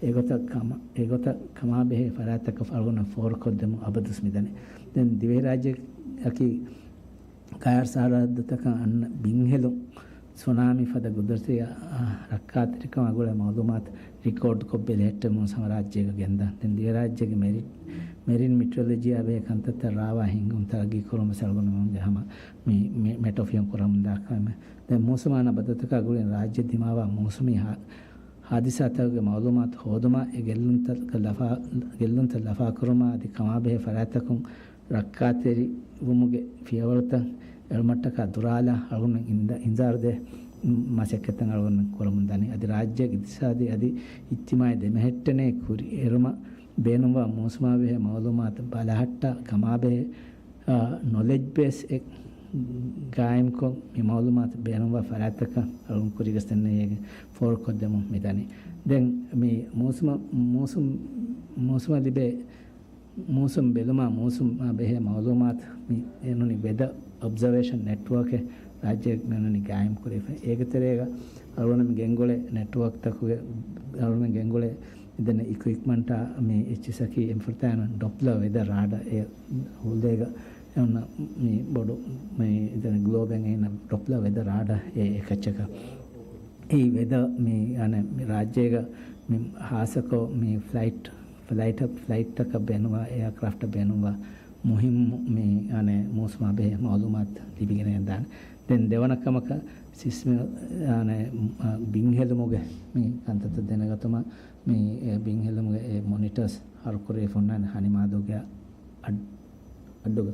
އެގޮތަށް ކަމަށް، އެގޮތަށް ކަމާބެހޭ ފަރާތްތަކަށް އަޅުގަނޑު ފޯރުކޮށްދެމުން އަބަދުސް މިދަނީ. ދެން ދިވެހިރާއްޖެއަކީ ޣައިރު ސަރަހައްދުތަކަށް އަންނަ ބިންހެލުން، ސުނާމީ ފަދަ ގުދުރަތީ ރައްކާތެރިކަމާ ގުޅޭ މައުލޫމާތު ރިކޯޑްކޮށް ބެލެހެއްޓެމުން ހަމަ ރާއްޖޭގަ ގެންދާ. ދެން ދިވެހިރާއްޖޭގެ މެރިން، މެރިން މިޓްރޮލޮޖީއާ ބެހޭ ކަންތައްތައް ރާވާ ހިންގުން ތަރައްގީ ކުރުމަށް އަޅުގަނޑުމެންގެ ހަމަ މި، މި މެޓް އޮފް ޔަން ކުރަމުންދާ ކަމެއް. ދެން މޫސުމާ ނަބަދުތަކާ ގުޅި ރާއްޖެ ދިމާވާ މޫސުމީ ހާ، ހާދިސާތަކުގެ މައުލޫމާތު ހޯދުމާ، އެ ގެއްލުންތައް ލަފާ، ގެއްލުންތައް ލަފާކުރުމާ އަދި ކަމާބެހޭ ފަރާތްތަކުން ރައްކާތެރިވުމުގެ ފިޔަވަޅުތައް އެޅުމަށްޓަކާ ދުރާލާ އަޅުގަނޑުމެން އިންދަ، އިންޒާރުދޭ މަސައްކަތްތައް އަޅުގަނޑުމެން ކުރަމުންދާނީ. އަދި ރާއްޖޭގެ އިޤްތިޞާދީ އަދި އިޖްތިމާޢީ ދެމެހެއްޓެނޭ ކުރިއެރުމަށް ބޭނުންވާ މޫސުމާބެހޭ މައުލޫމާތު ބަލަހައްޓާ ކަމާބެހޭ، އާ، ނޮލެޖް ބޭސް އެއް ގާއިމްކޮށް، މި މައުލޫމާތު ބޭނުންވާ ފަރާތްތަކަށް އަޅުގަނޑު ކުރިގަސްދެންނެވި ފޯރުކޮށްދެމުން މިދަނީ. ދެން މި މޫސުމަށް، މޫސުމް، މޫސުމަށް ލިބޭ މޫސުން ބެލުމާ، މޫސުމާ ބެހޭ މައުލޫމާތު މި އެނުނި ވެދަ އޮބްޒަވޭޝަން ނެޓްވޯކެއް ރާއްޖޭގަ މި އެނުނި ގާއިމް ކުރެވިފަ. އޭގެ ތެރޭގަ އަޅުގަނޑު މި ގެންގުޅޭ ނެޓްވޯކްތަކުގެ، އަޅުގަނޑު މި ގެންގުޅޭ މިދެންނެ އިކުއިޕްމަންޓާ މި އެއްޗިސްއަކީ އެންފުރަތާނަ ޑޮޕްލަ ވެދަ ރާޑަ އެ ހުޅުލޭގަ އެ އޮންނަ މި ބޮޑު މި ދެން ގްލޯބެއް އިންނަ ޑޮޕްލަ ވެދަ ރާޑަ އެ އެކައްޗަކަށް. އެއީ ވެދަ މި އަނެ މި ރާއްޖޭގަ މި ހާއްސަކޮށް މި ފްލައިޓް، ފްލައިޓް، ފްލައިޓްތަކަށް ބޭނުންވާ އެއާކްރާފްޓަށް ބޭނުންވާ މުހިއްމު މި އަނެ މޫސުމާ ބެހޭ މައުލޫމާތު ލިބިގެން ދާނެ. ދެން ދެވަނަ ކަމަކަށް ސިސްމި އަނެ ބިންހެލުމުގެ މި ކަންތައްތައް ދެނެގަތުމަށް މި އެ ބިންހެލުމުގެ އެ މޮނިޓަރސް ހަރުކުރެވިފަ އޮންނާނެ ހަނިމާދޫގެ އައް، އައްޑުގަ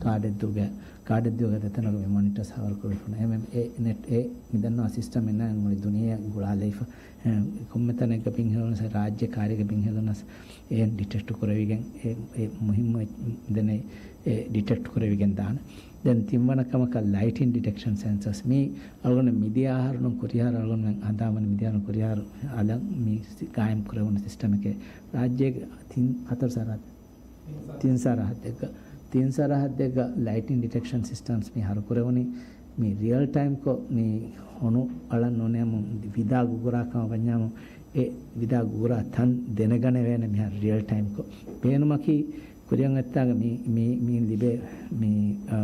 ކާޑެއްދޫގެ، ކާޑެއްދޫގެ ދެތަނުގަ މި މޮނިޓަރސް ހަވާރުކުރެވިފަ އޮންނާނެ. އެ މެ، އެ ނެޓް، އެ މިދަންނަވާ ސިސްޓަމް އިންނާނެ މުޅި ދުނިޔެ ގުޅާލައިފަ. އެ، ކޮންމެ ތަނެއްގަ ބިންހެލުނަސް، ރާއްޖެ ކާރިގަ ބިންހެލުނަސް އެ ޑިޓެކްޓް ކުރެވިގެން، އެ، އެ މުހިއްމު އެ، މިދަނީ އެ ޑިޓެކްޓް ކުރެވިގެން ދާނެ. ދެން ތިންވަނަ ކަމަކަށް ލައިޓިން ޑިޓެކްޝަން ސެންސަސް. މީ އަޅުގަނޑު މިދިޔަ އަހަރުން ކުރިއަހަރު އަޅުގަނޑުމެން ހަނދާންވަނީ މިދިޔަ އަހަރުން ކުރިއަހަރު އަލަށް މި ސި، ގާއިމް ކުރެވުނު ސިސްޓަމެކޭ. ރާއްޖޭގެ ތިން ހަތަރު ސަރަހައްދެއް، ތިން ސަރަހައްދެއްގަ، ތިން ސަރަހައްދެއްގަ ލައިޓިން ޑިޓެކްޝަން ސިސްޓަމްސް މި ހަރުކުރެވުނީ. މި ރިއަލް ޓައިމްކޮށް މި ހޮނު އަޅަން ނޫނޭމު ވިދާ ގުގުރާ ކަމަށް ވަންޏާމު، އެ ވިދާ ގުގުރާ ތަން ދެނެގަނެވޭނެ މިހާރު ރިއަލް ޓައިމްކޮށް. ބޭނުމަކީ ކުރިއަށް އޮތްތާގަ މި، މި، މި ލިބޭ މި، އާ،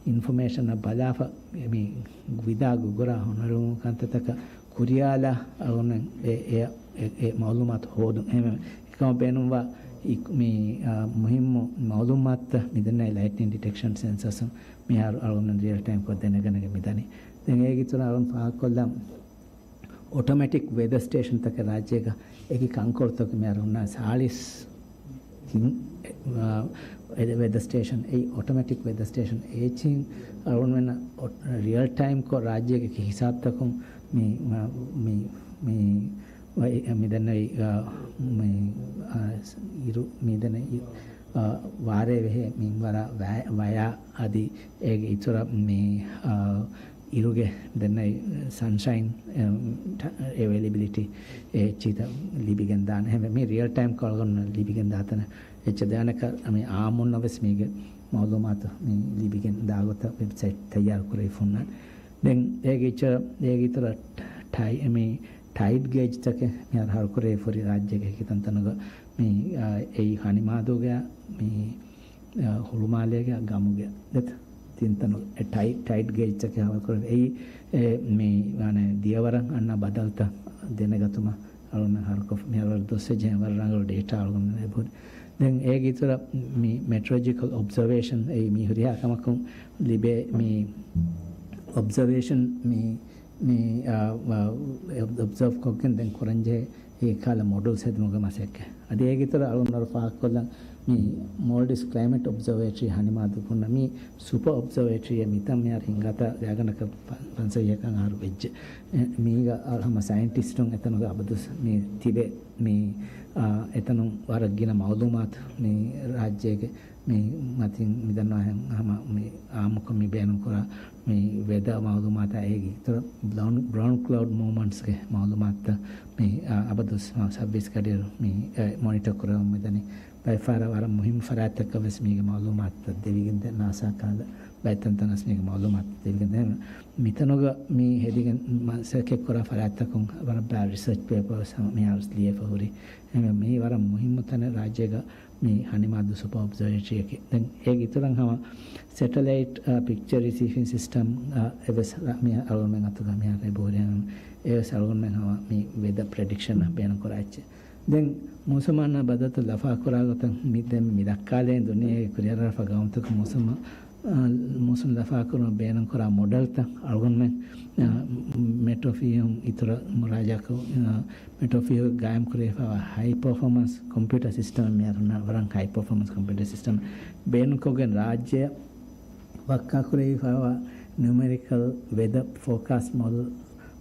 އިންފޮމޭޝަންއަށް ބަލާފަ، މި ވިދާ ގުގުރާ ހޮނުއެޅުމު ކަންތައްތަކަށް ކުރިޔާލާ އަޅުގަނޑުމެން އެ، އެ، އެ، އެ މައުލޫމާތު ހޯދުން. އެހެންވެ، އެކަމަށް ބޭނުންވާ އި، މި، އާ، މުހިއްމު މައުލޫމާތުތައް މިދެންނެވި ލައިޓްނިން ޑިޓެކްޝަން ސެންސަސް މިހާރު އަޅުގަނޑުމެން ރިއަލް ޓައިމްކޮށް ދެނެގަނެގެން މިދަނީ. ދެން އޭގެ އިތުރަށް އަޅުގަނޑު ފާހަގަކޮށްލަން، އޮޓޮމެޓިކް ވެދަ ސްޓޭޝަންތަކެއް ރާއްޖޭގަ އެކި ކަންކޮޅުތަކެއް މިހާރު ހުންނަ ސާޅީސް ތިން، އެ، އާ، އެ، ވެދަ ސްޓޭޝަން، އެއީ އޮޓޮމެޓިކް ވެދަ ސްޓޭޝަން އެއްޗިހިން އަޅުގަނޑުމެންނަށް ރިއަލް ޓައިމްކޮށް ރާއްޖޭގެ ހިސާބުތަކުން މި، މި، މި، މި، މި، މި ދެންނެވި، އާ، މި، އާ، އިރު، މި ދެންނެވި، އާ، ވާރޭ ބެހޭ މިންވަރާ ވަޔާ، ވަޔާ އަދި އޭގެ އިތުރަށް މި، އާ، އިރުގެ ދެންނެވި ސަންޝައިން، އެ، އެވެލިބިލިޓީ އެ އެއްޗިތައް ލިބިގެން ދާނެ. އެހެންވެ، މި ރިއަލް ޓައިމްކޮށް އަޅުގަނޑު ލިބިގެން ދާތަނެއް އެއްޗެއް ދެވަނަކަށް މި އާއްމުންނަށް ވެސް މީގެ މައުލޫމާތު މި ލިބިގެން ދާގޮތަށް ވެބްސައިޓް ތައްޔާރު ކުރެވިފަ އޮންނާނެ. ދެން އޭގެ އިތުރަށް، އޭގެ އިތުރަށް ޓައި، މި ޓައިޑް ގޭޖްތަކެއް މިހާރު ހަރުކުރެވިފަ ހުރި ރާއްޖޭގެ އެކި ތަންތަނުގަ މި، އާ، އެއީ ހަނިމާދޫގެ މި އަ، ހުޅުމާލޭގެ ގަމުގެ ދެތަ ތިންތަނު އެ ޓައި، ޓައިޑް ގޭޖްތަކެއް ހަވާލުކުރެވި. އެއީ، އެ، މި، އަނެ، ދިޔަވަރަށް އަންނަ ބަދަލުތައް ދެނެގަތުމަށް އަޅުގަނޑުމެން ހަރުކޮށް، މިހާރު ދުއްސެއްޖެ ވަރަށް ރަނގަޅު ޑޭޓާ އަޅުގަނޑުމެން އެބަހުރި. ދެން އޭގެ އިތުރަށް މި މެޓްރޮލޮޖިކަލް އޮބްޒަވޭޝަން އެއީ މި ހުރިހާ ކަމަކުން ލިބޭ މި އޮބްޒަވޭޝަން މި، މި، އަ، އަ، އޮބްޒަވް ކޮށްގެން ދެން ކުރަންޖެހޭ އެކަހަލަ މޮޑެލްސް ހެދުމުގެ މަސައްކަތް. އަދި އޭގެ އިތުރަށް އަޅުގަނޑު ފާހަގަކޮށްލަން މި މޯލްޑިވްސް ކްލައިމެޓް އޮބްޒަވޭޓަރީ ހަނިމާދޫ ހުންނަ މި ސުޕަ އޮބްޒަވޭޓަރީއެއް މިތަން މިހާރު ހިނގާތާ ގާތްގަނޑަކަށް ފަ، ފަންސަވީހަކަށް އަހަރު ވެއްޖެ. އެ، މީގަ އަ، ހަމަ ސައިންޓިސްޓުން އެތަނުގަ އަބަދުސް މި ތިބެ މި، އާ، އެތަނުން ވަރަށް ގިނަ މައުލޫމާތު މި ރާއްޖޭގެ މި މަތިން މިދަންނަވާހެން ހަމަ މި އާއްމުކޮށް މި ބޭނުންކުރާ މި ވެދަ މައުލޫމާތާ އޭގެ އިތުރަށް ބްރައުން، ބްރައުން ކްލައުޑް މޫވްމަންޓްސްގެ މައުލޫމާތުތައް މި، އާ، އަބަދު ސަ، ސައުވީސް ގަޑިއިރު މި، އެ، މޮނިޓަ ކުރަމުން މިދަނީ. ބައެއްފަހަރަށް ވަރަށް މުހިއްމު ފަރާތްތަކަށް ވެސް މީގެ މައުލޫމާތުތައް ދެވިގެންދޭ، ނާސާ ކަހަލަ ބައެއް ތަންތަނަސް މީގެ މައުލޫމާތު ދެވިގެންދޭ. މިތަނުގަ މި ހެދިގެން މަސައްކަތްކުރާ ފަރާތްތަކުން ވަރަށް ބާ ރިސަރޗް ޕޭޕަރސް ހަމަ މިހާރު ލިޔެފަ ހުރި. އެހެންވެ މީ ވަރަށް މުހިއްމު ތަނެއް ރާއްޖޭގަ މި ހަނިމާދޫ ސުޕަރ އޮބްޒަވޭޓަރީއަކީ. ދެން އޭގެ އިތުރަށް ހަމަ ސެޓެލައިޓް، އާ، ޕިކްޗަރ ރިސީވިން ސިސްޓަމް، އާ، އެވެސް ރަ-، މި އަޅުގަނޑުމެން އަތުގަ މިހާރު އެބަހުރި. އެވެސް އަޅުގަނޑުމެން ހަމަ މި ވެދަ ޕްރެޑިކްޝަން ބޭނުންކުރާ އެއްޗެއް. ދެން މޫސުމާނާ ބަދަލުތައް ލަފާކުރާ ގޮތަށް މި ދެން މި ދައްކާލައި ދުނިޔޭގެ ކުރިއަރާފަ ގައުމުތަކުން މޫސުމަށް، އާ، މޫސުން ލަފާކުރުމަށް ބޭނުންކުރާ މޮޑެލްތައް އަޅުގަނޑުމެން، އާ، މެޓްރޮފީހުން އިތުރަށް މުރާޖާކު، އާ، މެޓްރޮފީހު ގާއިމް ކުރެވިފައިވާ ހައި ޕަރފޯމަންސް ކޮމްޕިއުޓަރ ސިސްޓަމެއް މިހާރު ހުންނާނެ، ވަރަށް ހައި ޕަރފޯމަންސް ކޮމްޕިއުޓަރ ސިސްޓަމެއް ބޭނުންކޮށްގެން ރާއްޖެއަށް ވައްކާކުރެވިފައިވާ ނިއުމެރިކަލް ވެދަ ފޯކާސްޓް މޮޑެލް،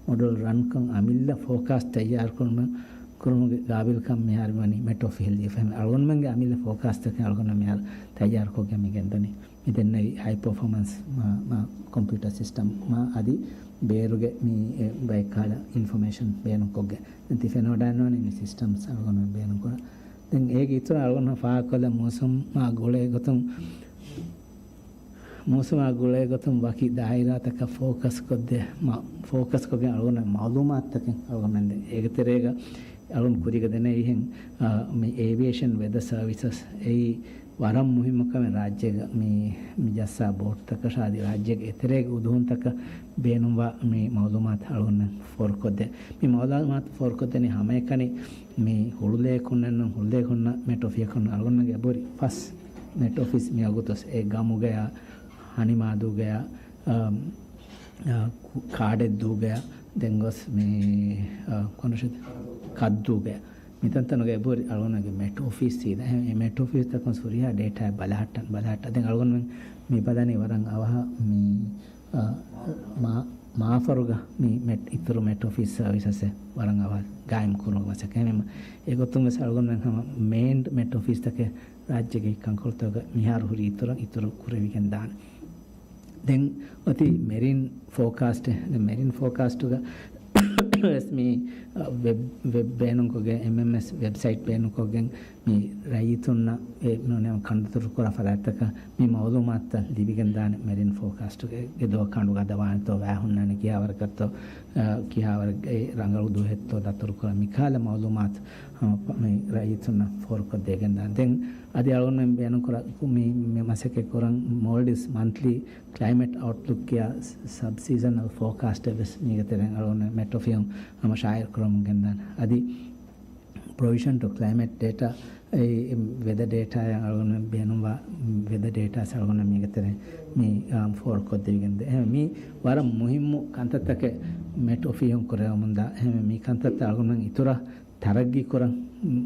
މޮޑެލް ރަންކޮށް އަމިއްލަ ފޯކާސްޓް ތައްޔާރުކުރުމަށް، ކުރުމުގެ ގާބިލްކަން މިހާރު ވަނީ މެޓްރޮފީހަށް ލިޔެފަ. އަޅުގަނޑުމެންގެ އަމިއްލަ ފޯކާސްޓްތަކެއް އަޅުގަނޑު މިހާރު ތައްޔާރުކޮށްގެން މި ގެންދަނީ. މި ދެންނެވި ހައި ޕަރފޯމަންސް މާ، މާ ކޮމްޕިއުޓަރ ސިސްޓަމް މާ އަދި ބޭރުގެ މި އެ ބައެއް ކަހަލަ އިންފޮމޭޝަން ބޭނުންކޮށްގެން. ދެން ތި ފެނިވަޑައިންނާނީ މި ސިސްޓަމްސް އަޅުގަނޑު ބޭނުންކުރާ. ދެން އޭގެ އިތުރަށް އަޅުގަނޑު ފާހަގަކޮށްލަން މޫސުމާ ގުޅޭ ގޮތުން، މޫސުމާ ގުޅޭ ގޮތުން ވަކި ދާއިރާތަކަށް ފޯކަސް ކޮށްދޭ، މަ-، ފޯކަސް ކޮށްގެން އަޅުގަނޑު މައުލޫމާތުތަކެއް އަޅުގަނޑު ދޭ. އޭގެ ތެރޭގަ އަޅުން ކުރީގަ ދެނެ އިހެން، އާ، މި އޭވިއޭޝަން ވެދަ ސަރވިސަސް އެއީ ވަރަށް މުހިއްމު ކަމެއް ރާއްޖޭގަ މި، މި ޖައްސާ ބޯޓުތަކަށާ އަދި ރާއްޖޭގެ އެތެރޭގެ އުދުހުންތަކަށް ބޭނުންވާ މި މައުލޫމާތު އަޅުގަނޑުމެން ފޯރުކޮށްދޭ. މި މައުލޫމާތު ފޯރުކޮށްދެނީ ހަމައެކަނި މި ހުޅުލޭކުންނެއްނު، ހުޅުލޭކުންނަށް މެޓް އޮފީހަކުން އަޅުގަނޑުމެންގެ އެބަހުރި ފަސް މެޓް އޮފީސް މިވަގުތު އެ ގަމުގަޔާ، ހަނިމާދޫގަޔާ، އަ، އަ، ކު-، ކާޑެއްދޫގަޔާ، ދެން ގޮސް މި، އަ، ކޮންރަށެއް ކައްދޫގަޔާ. މިތަންތަނުގަ އެބަހުރި އަޅުގަނޑުގެ މެޓް އޮފީސް ސީދާ. އެ، އެ މެޓް އޮފީސްތަކުން ހުރިހާ ޑޭޓާއެއް ބަލަހައްޓަން، ބަލަހައްޓަން. ދެން އަޅުގަނޑުމެން މި ބަލަނީ ވަރަށް އަވަހަށް މި، އަ، މާ-، މާފަރުގަ މި މެޓް، އިތުރު މެޓް އޮފީސް ސަރވިސަސް ވަރަށް އަވަހަށް ގާއިމް ކުރުމުގެ މަސައްކަތް. އެގޮތުން ވެސް އަޅުގަނޑުމެން ހަމަ މޭންޑް މެޓް އޮފީސްތަކެއް ރާއްޖޭގެ ކަންކޮޅުތަކުގަ މިހާރު ހުރި އިތުރަށް އިތުރު ކުރެވިގެން ދާނެ. ދެން އޮތީ މެރިން ފޯކާސްޓް. ދެން މެރިން ފޯކާސްޓުގަ ވެސް މި، އަ، ވެބް، ވެބް ބޭނުންކޮށްގެން، އެމްއެމްއެސް ވެބްސައިޓް ބޭނުންކޮށްގެން މި ރައްޔިތުންނަށް އެ ނޫނީ ކަންދަތުރުކުރާ ފަރާތްތަކަށް މި މައުލޫމާތުތައް ލިބިގެންދާނެ. މެރިން ފޯކާސްޓުގެ ދޯ ކަނޑުގަދަ ވާނެތޯ، ވައި ހުންނާނެ ކިހާވަރަކަށްތޯ، އަ، ކިހާވަރެއްގައި ރަނގަޅު ދުވަހެއްތޯ ދަތުރުކުރާ މިކަހަލަ މައުލޫމާތު ހަމަ މި ރައްޔިތުންނަށް ފޯރުކޮށްދޭގެންދާނެ. ދެން އަދި އަޅުގަނޑުމެން ބޭނުންކުރާ މި، މި މަސައްކަތް ކުރަން މޯލްޑިވްސް މަންތްލީ ކްލައިމެޓް އައުޓްލުކް ކިޔާ ސަބް ސީޒަނަލް ފޯކާސްޓެއް ވެސް މީގެ ތެރެއިން އަޅުގަނޑު މެޓް އޮފީހުން ހަމަ ޝާއިޢު ކުރަމުން ގެންދާނެ. އަދި ޕްރޮވިޝަން ޓު ކްލައިމެޓް ޑޭޓާ، އެ ވެދަ ޑޭޓާ އަޅުގަނޑު ބޭނުންވާ ވެދަ ޑޭޓާ އަޅުގަނޑު މީގެ ތެރެއިން މި، އާ، ފޯރުކޮށްދެވިގެންދޭ. އެހެން މި ވަރަށް މުހިއްމު ކަންތައްތަކެއް މެޓް އޮފީހުން ކުރެވެމުންދާ. އެހެން މި ކަންތައްތައް އަޅުގަނޑުމެން އިތުރަށް ތަރައްގީ ކުރަން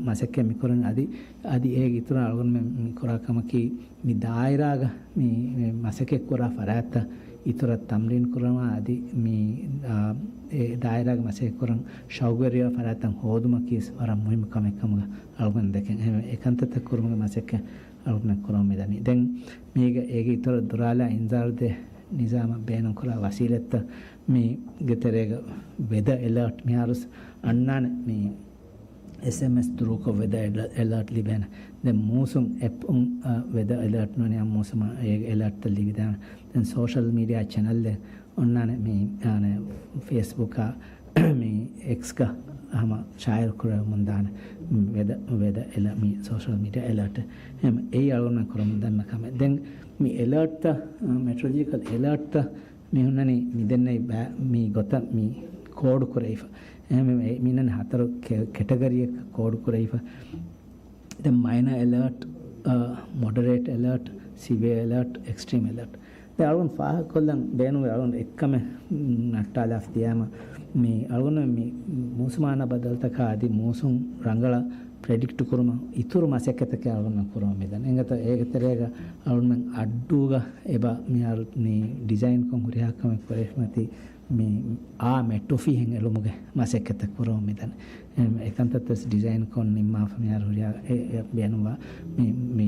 މަސައްކަތް މި ކުރަން. އަދި، އަދި އޭގެ އިތުރަށް އަޅުގަނޑުމެން މި ކުރާ ކަމަކީ، މި ދާއިރާގަ މި، މި މަސައްކަތް ކުރާ ފަރާތްތައް އިތުރަށް ތަމްރީން ކުރަމާ، އަދި މި، އާ، އެ ދާއިރާގަ މަސައްކަތް ކުރަން ޝައުގުވެރިވާ ފަރާތްތައް ހޯދުމަކީ ވަރަށް މުހިއްމު ކަމެއް ކަމުގަ އަޅުގަނޑު ދެކެން. އެ، އެ ކަންތައްތައް ކުރުމުގެ މަސައްކަތް އަޅުގަނޑު ކުރަމުން މިދަނީ. ދެން މީގަ އޭގެ އިތުރަށް ދުރާލާ އިންޒާރުދޭ ނިޒާމަށް ބޭނުންކުރާ ވަސީލަތްތައް މީގެ ތެރޭގަ ވެދަ އެލާޓް މިހާރުސް އަންނާނެ މި އެސްއެމްއެސް ދުރުކޮށް ވެދަ އެލ-، އެލާޓް ލިބޭނެ. ދެން މޫސުން އެޕް އުން، އަ، ވެދަ އެލާޓް ނޫނީ މޫސުމަށް އޭގެ އެލާޓްތައް ލިބިދާނެ. ދެން ސޯޝަލް މީޑިއާ ޗެނަލްއެއް އޮންނާނެ މި، އާނެ، ފޭސްބުކާ މި އެކްސްގަ ހަމަ ޝާއިޢު ކުރެވެމުން ދާނެ. މި ވެދަ، ވެދަ އެލަ-، މި ސޯޝަލް މީޑިއާ އެލާޓް. އެހެން އެއީ އަޅުގަނޑުމެން ކުރަމުން ދަންނަ ކަމެއް. ދެން މި އެލާޓްތައް، އަ، މެޓްރޮލޮޖިކަލް އެލާޓްތައް މި ހުންނަނީ މި ދެންނެވި ބައި-، މި ގޮތަށް މި ކޯޑު ކުރެވިފަ. އެހެންވެ މި ހުންނަނީ ހަތަރު ކެ-، ކެޓަގަރީއަކަށް ކޯޑު ކުރެވިފަ. ދެން މައިނަ އެލާޓް، އަ، މޮޑަރޭޓް އެލާޓް، ސިވިއާ އެލާޓް، އެކްސްޓްރީމް އެލާޓް. ދެން އަޅުގަނޑު ފާހަގަކޮށްލަން ބޭނުންވެ އަޅުގަނޑު އެއްކަމެއް ނައްޓާލާފަ ދިޔާމަ، މި އަޅުގަނޑު މި މޫސުމާނާ ބަދަލުތަކާ އަދި މޫސުން ރަނގަޅަށް ޕްރެޑިކްޓް ކުރުމަށް އިތުރު މަސައްކަތަކެއް އަޅުގަނޑު ކުރަމުން މިދަނީ. އެނގޭތޯ އޭގެ ތެރޭގަ އަޅުގަނޑު އައްޑޫގަ އެބަ މިހާރު މި ޑިޒައިންކޮށް ހުރިހާ ކަމެއް ކުރެވިފަ މަތި މި އާ މެޓް އޮފީހެއް އެޅުމުގެ މަސައްކަތެއް ކުރަމުން މިދަނީ. އެ، އެކަންތައްތަސް ޑިޒައިންކޮށް ނިންމާފަ މިހާރު ހުރިހާ އެ، އެ ބޭނުންވާ މި، މި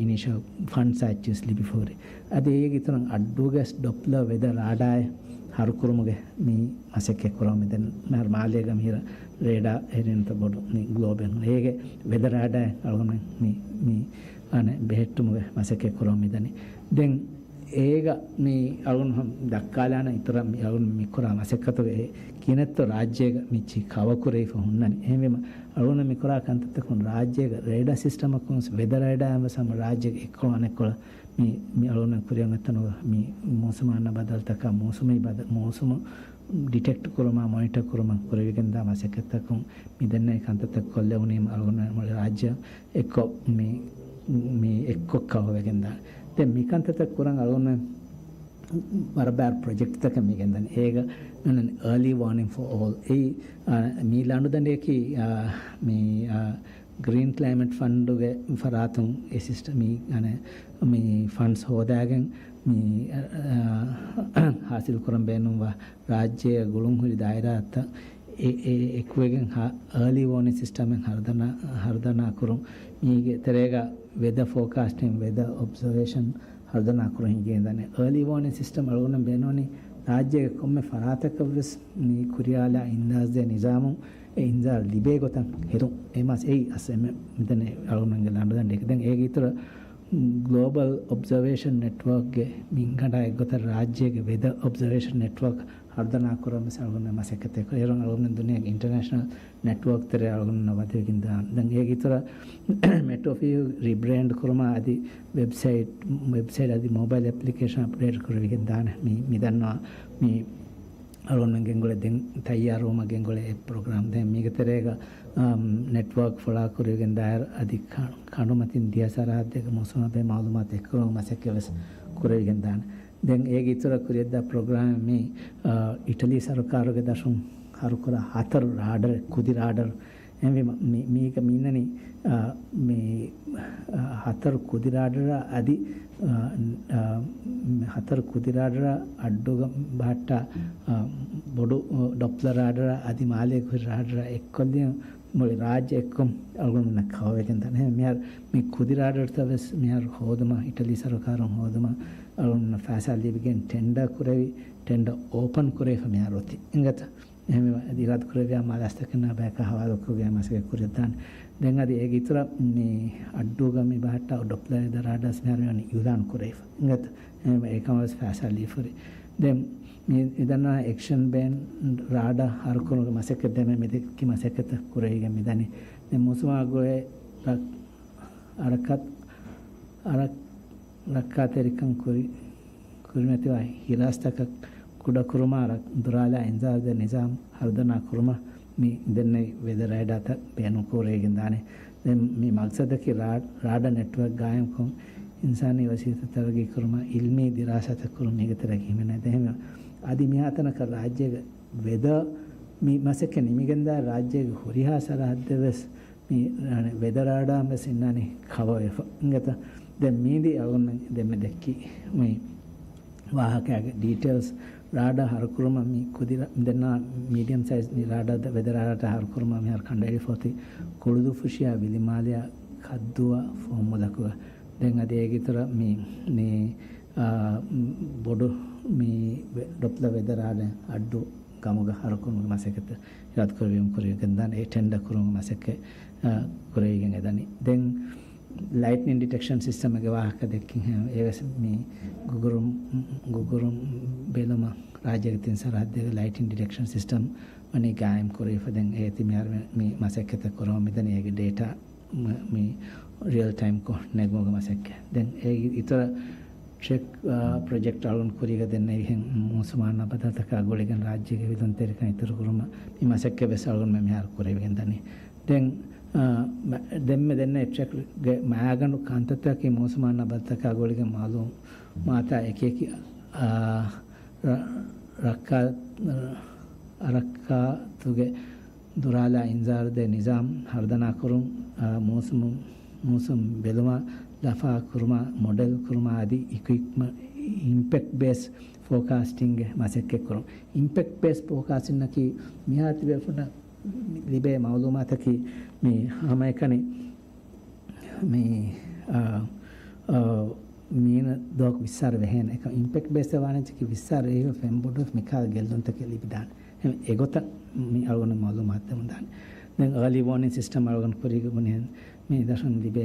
އިނީޝަލް ފަންޑްސް އެއްޗިވްސް ލިބިފަ ހުރި. އަދި އޭގެ އިތުރަށް އައްޑޫގަސް ޑޮޕްލަ ވެދަ ރާޑާއެއް ހަރުކުރުމުގެ މި މަސައްކަތް ކުރަމުން މިދަނީ. މިހާރު މާލޭގަ މިހިރަ ރޭޑާ އެހެރީންތަ ބޮޑު މި ގްލޯބަލް ހުން. އޭގެ ވެދަރ ރޭޑާ އަޅުގަނޑު މި، މި އަނެ ބެހެއްޓުމުގެ މަސައްކަތް ކުރަމުން މިދަނީ. ދެން އޭގަ މި އަޅުގަނޑު ދައްކާލާނަ އިތުރަށް މި އަޅުގަނޑު މި ކުރާ މަސައްކަތުގެ ކިނެއްތޯ ރާއްޖޭގަ މި ޗި ކަވަ ކުރެވިފަ ހުންނަނީ. އެހެންވީމަ އަޅުގަނޑު މި ކުރާ ކަންތައްތަކުން ރާއްޖޭގަ ރޭޑާ ސިސްޓަމަކުން ވެދަރ ރޭޑާ ވެސް ހަމަ ރާއްޖޭގެ އެއްކޮޅު އަނެއްކޮޅަށް މި، މި އަޅުގަނޑު ކުރިއަށް އޮތްތަނުގަ މި މޫސުމާންނަ ބަދަލުތަކާ މޫސުމީ ބަދަ-، މޫސުމު ޑިޓެކްޓް ކުރުމާ މޮނިޓަ ކުރުމަށް ކުރެވިގެންދާ މަސައްކަތްތަކުން މި ދެންނެވި ކަންތައްތައް ކޮށްލެވުނީމަ އަޅުގަނޑު މުޅި ރާއްޖެ އެއްކޮށް މި، މި އެއްކޮށް ކަވަވެގެންދާނެ. ދެން މި ކަންތައްތައް ކުރަން އަޅުގަނޑު ވަރަށް ބާރު ޕްރޮޖެކްޓްތަކެއް މި ގެންދަނީ. އޭގަ އަން އާލީ ވާނިން ފޯ އޯލް. އެއީ، އާ، މި ލަނޑުދަނޑިއަކީ، އާ، މި، އާ، ގްރީން ކްލައިމެޓް ފަންޑުގެ ފަރާތުން އެ ސިސްޓަމް މި، އަނެ، މި ފަންޑްސް ހޯދާގެން މި، އާ، ހާސިލް ކުރަން ބޭނުންވާ ރާއްޖޭގެ ގުޅުންހުރި ދާއިރާތައް އެ، އެ، އެކުވެގެން ހާ-، އާލީ ވޯނިން ސިސްޓަމެއް ހަރުދަނާ، ހަރުދަނާ ކުރުން. މީގެ ތެރޭގަ ވެދަ ފޯކާސްޓިން، ވެދަ އޮބްޒަވޭޝަން ހަރުދަނާ ކުރަން ހިނގޭ ދާނެ. އާލީ ވޯނިން ސިސްޓަމް އަޅުގަނޑަށް ބޭނުންވަނީ ރާއްޖޭގެ ކޮންމެ ފަރާތަކަށްވެސް މި ކުރިޔާލާ އިންދާސްދޭ ނިޒާމު، އެ އިންޒާރު ލިބޭ ގޮތަށް ހެދުން. އެ މަސް އެއީ އަސް އެމް އެ މިދަނީ އަޅުގަނޑުގެ ލަނޑުދަނޑިއަކީ. ދެން އޭގެ އިތުރަށް ގްލޯބަލް އޮބްޒަވޭޝަން ނެޓްވޯކްގެ މިންގަނޑާ އެއްގޮތަށް ރާއްޖޭގެ ވެދަ އޮބްޒަވޭޝަން ނެޓްވޯކް ހަރުދަނާ ކުރަން ވެސް އަޅުގަނޑު މަސައްކަތެއް ކުރޭ. އޭރުން އަޅުގަނޑު ދުނިޔޭގެ އިންޓަރނޭޝަނަލް ނެޓްވޯކް ތެރޭ އަޅުގަނޑު ވަދެވިގެން ދާނެ. ދެން އޭގެ އިތުރަށް މެޓްރޯ ފިޔޫ ރީބްރޭންޑް ކުރުމާ އަދި ވެބްސައިޓް، ވެބްސައިޓް އަދި މޮބައިލް އެޕްލިކޭޝަން އަޕްޑޭޓް ކުރެވިގެން ދާނެ. މި، މި ދަންނަވާ މި އަޅުގަނޑުމެން ގެންގުޅޭ ދެން ތައްޔާރުވުމަށް ގެންގުޅޭ އެ ޕްރޮގްރާމް. ދެން މީގެ ތެރޭގަ، އަމް، ނެޓްވޯކް ފޮޅާ ކުރެވިގެން ދާއިރު އަދި ކަ-، ކަނޑުމަތިން ދިޔަ ސަރަހައްދެއްގެ މޫސުމާ ބެހޭ މައުލޫމާތު އެއްކުރުމުގެ މަސައްކަތް ވެސް ކުރެވިގެން ދާނެ. ދެން އޭގެ އިތުރަށް ކުރިޔަށްދާ ޕްރޮގްރާމެއް މީ، އާ، އިޓަލީ ސަރުކާރުގެ ދަށުން ހަރުކުރާ ހަތަރު ރާޑަރެއް، ކުދި ރާޑަރު. އެހެންވީމަ، މި-، މީގަ މިންނަނީ، އާ، މި، އާ، ހަތަރު ކުދި ރާޑަރާ އަދި، އާ، އާ، މި ހަތަރު ކުދި ރާޑަރާ އައްޑޫގަ ބަހައްޓާ، އާ، ބޮޑު، އާ، ޑޮޕްލަ ރާޑަރާ އަދި މާލޭގެ ހުރި ރާޑަރާ އެއްކޮށްލިޔަ މުޅި ރާއްޖެ އެއްކޮށް އަޅުގަނޑުމެންނަށް ކަވަވެގެން ދާނެ. އެހެން މިހާރު މި ކުދި ރާޑަރުތައް ވެސް މިހާރު ހޯދުމަށް، އިޓަލީ ސަރުކާރުން ހޯދުމަށް އަޅުގަނޑުމެންނަށް ފައިސާ ލިބިގެން ޓެންޑަރ ކުރެވި، ޓެންޑަރ އޯޕަން ކުރެވިފަ މިހާރު އޮތީ. އިނގޭތަ؟ އެހެންވީމަ އަދި އިރާދަ ކުރެއްވިޔާ މާލެ އަސްތަކެއްނާ ބަޔަކާ ހަވާލުކޮށްގެން މަސައްކަތް ކުރިޔަށްދާނެ. ދެން އަދި އޭގެ އިތުރަށް މި އައްޑޫގަ މި ބަހައްޓާ ޑޮޕްލަރ ވެދަ ރާޑާސް މިހާރު މިވަނީ އިއުލާން ކުރެވިފަ. އިނގޭތަ؟ އެހެންވީމަ އެކަމަށް ވެސް ފައިސާ ލިބިފައި. ދެން މި މިދަންނަވާ އެކްޝަން ބޭންޑް ރާޑާ ހަރުކުރުމުގެ މަސައްކަތް ދެންމެ މި ދެއްކި މަސައްކަތަށް ކުރެވިގެން މިދަނީ. ދެން މޫސުމާ ގުޅޭ ރަށް-، އަރަކަތް-، އަރަ-، ރައްކާތެރިކަން ކުރި-، ކުރިމަތިވާ ހިރާސްތަކަށް ކުޑަކުރުމާ ރަށް ދުރާލާ އިންޒާރުދޭ ނިޒާމް ހަރުދަނާ ކުރުމަށް މި ދެންނެވި ވެދަ ރޭޑާތައް ބޭނުންކުރެވިގެން ދާނެ. ދެން މި މަގްސަދަކީ ރާ-، ރާޑާ ނެޓްވޯކް ގާއިމްކޮށް، އިންސާނީ ވަސީލަތްތައް ތަރައްގީކުރުމަށް އިލްމީ ދިރާސާތައް ކުރުން މީގެ ތެރެއަކީ ހިމެނޭ. ދެން އަދި މިހާތަނަކަށް ރާއްޖޭގެ ވެދަ މި މަސައްކަތް ނިމިގެންދާ ރާއްޖޭގެ ހުރިހާ ސަރަހައްދެއް ވެސް މި ވެދަ ރާޑާ ވެސް އިންނާނީ ކަވަވެފަ. އިނގޭތަ؟ ދެން މީދީ އަޅުގަނޑުމެން ދެންމެ ދެއްކި މި ވާހަކައިގެ ޑީޓެއިލްސް. ރާޑާ ހަރުކުރުމަށް މި ކުދި ރަށް-، ދެންނާ މީޑިއަމް ސައިޒް މި ރާޑާ ދަ-، ވެދަ ރާޑާ ހަރުކުރުމަށް މިހާރު ކަނޑައެޅިފަ އޮތީ ކުޅުދުއްފުށިޔާ ވިލިމާލިޔާ ކައްދޫއާ ފޮހުމުލަކުގަ. ދެން އަދި އޭގެ އިތުރަށް މި، މި، އާ، ބޮޑު މި ވެ-، ޑޮޕްލަ ވެދަ ރާޑާ އައްޑޫ ގަމުގަ ހަރުކުރުމުގެ މަސައްކަތް އިރާދަކުރެވިގެން ކުރިޔަށްދާނެ. އެ ޓެންޑަރ ކުރުމުގެ މަސައްކަތް، އާ، ކުރެވިގެން އެދަނީ. ދެން ލައިޓްނިން ޑިޓެކްޝަން ސިސްޓަމެއްގެ ވާހަކަ ދެއްކިން ހެ-، އެވެސް މި ގުގުރުން، ގުގުރުން ބެލުމަށް ރާއްޖޭގެ ތިން ސަރަހައްދެއްގެ ލައިޓިން ޑިޓެކްޝަން ސިސްޓަމް ވަނީ ގާއިމް ކުރެވިފަ. ދެން އޭތި މިހާރު މި، މި މަސައްކަތަށް ކުރަމުން މިދަނީ އޭގެ ޑޭޓާ މ-، މި ރިއަލް ޓައިމްކޮށް ނެގުމުގެ މަސައްކަތް. ދެން އޭގެ އިތުރަށް ޓްރެކް، އާ، ޕްރޮޖެކްޓް އަޅުގަނޑު ކުރީގަ ދެންނެވިހެން މޫސުމާންނާ ބަދަލުތަކާ ގުޅިގެން ރާއްޖޭގެ ވިލުންތެރިކަން އިތުރުކުރުމަށް މި މަސައްކަތް ވެސް އަޅުގަނޑުމެން މިހާރު ކުރެވިގެން ދަނީ. ދެން، އާ، މަ-، ދެންމެ ދެންނެވި ޓްރެކްގެ މައިގަނޑު ކަންތައްތަކަކީ މޫސުމާންނާ ބަދަލުތަކާ ގުޅިގެން މައުލޫމާތާ އެކިއެކި، އާ، ރަ-، ރައްކާ-، އަރައްކާތުގެ ދުރާލާ އިންޒާރުދޭ ނިޒާމް ހަރުދަނާކުރުން، އާ، މޫސުމު-، މޫސުމް ބެލުމާ، ލަފާ ކުރުމާ، މޮޑެލް ކުރުމާ އަދި އިކުއިޕްމަ-، އިމްޕެކްޓް ބޭސް ފޯކާސްޓިންގެ މަސައްކަތް ކުރުން. އިމްޕެކްޓް ބޭސް ފޯކާސްޓިންއަކީ މިހާ ތިބޭފުޅުންނަށް ލިބޭ މައުލޫމާތަކީ މި ހަމައެކަނި މި، އާ، އާ، މީނަ ދުވަހަކު ވިއްސާރަ ވެހޭނެ. އެކަމް އިމްޕެކްޓް ބޭސް ވާނެ ޗެކި ވިއްސާރަ ވެހި ފެންބޮޑު މިކާ ގެއްލުންތަކެއް ލިބިދާނެ. އެގޮތަށް މި އަޅުގަނޑު މައުލޫމާތު ދެމުން ދާނެ. ދެން އާލީ ވޯނިން ސިސްޓަމް އަޅުގަނޑު ކުރީގަ ބުނިހެން މި ދަށުން ލިބޭ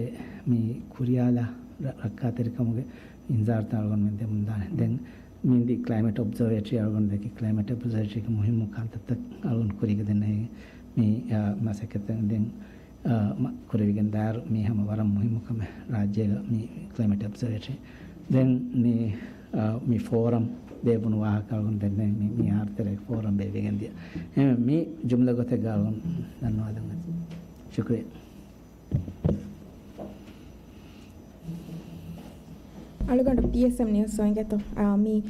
މި ކުރިޔާލާ ރަ-، ރައްކާތެރިކަމުގެ އިންޒާރުތައް އަޅުގަނޑުމެން ދެމުން ދާނެ. ދެން މި ދި ކްލައިމެޓް އޮބްޒަވޭޓްރީ އަޅުގަނޑު ދެކި ކްލައިމެޓް އޮބްޒަވޭޓްރީގެ މުހިއްމު ކަންތައްތައް އަޅުގަނޑު ކުރީގަ ދެން މި، އާ، މަސައްކަތް ދެން، އާ، މަ-، ކުރެވިގެން ދާއިރު މީ ހަމަ ވަރަށް މުހިއްމު ކަމެއް ރާއްޖޭގަ މި ކްލައިމެޓް އޮބްޒަވޭޓްރީ. ދެން މި، އާ، މި ފޯރަމް ބޭއްވުނު ވާހަކަ އަޅުގަނޑު ދެން މި، މިހާރު ތެރޭ ފޯރަމް ބޭއްވިގެން ދިޔަ. އެ، މި ޖުމްލަ ގޮތެއްގަ އަޅުގަނޑު ދަންނަވާލަން. ޝުކުރިއްޔާ. އަޅުގަނޑު ޕީއެސްއެމް ނިއުސް އޮނގެތޯ. އާ، މި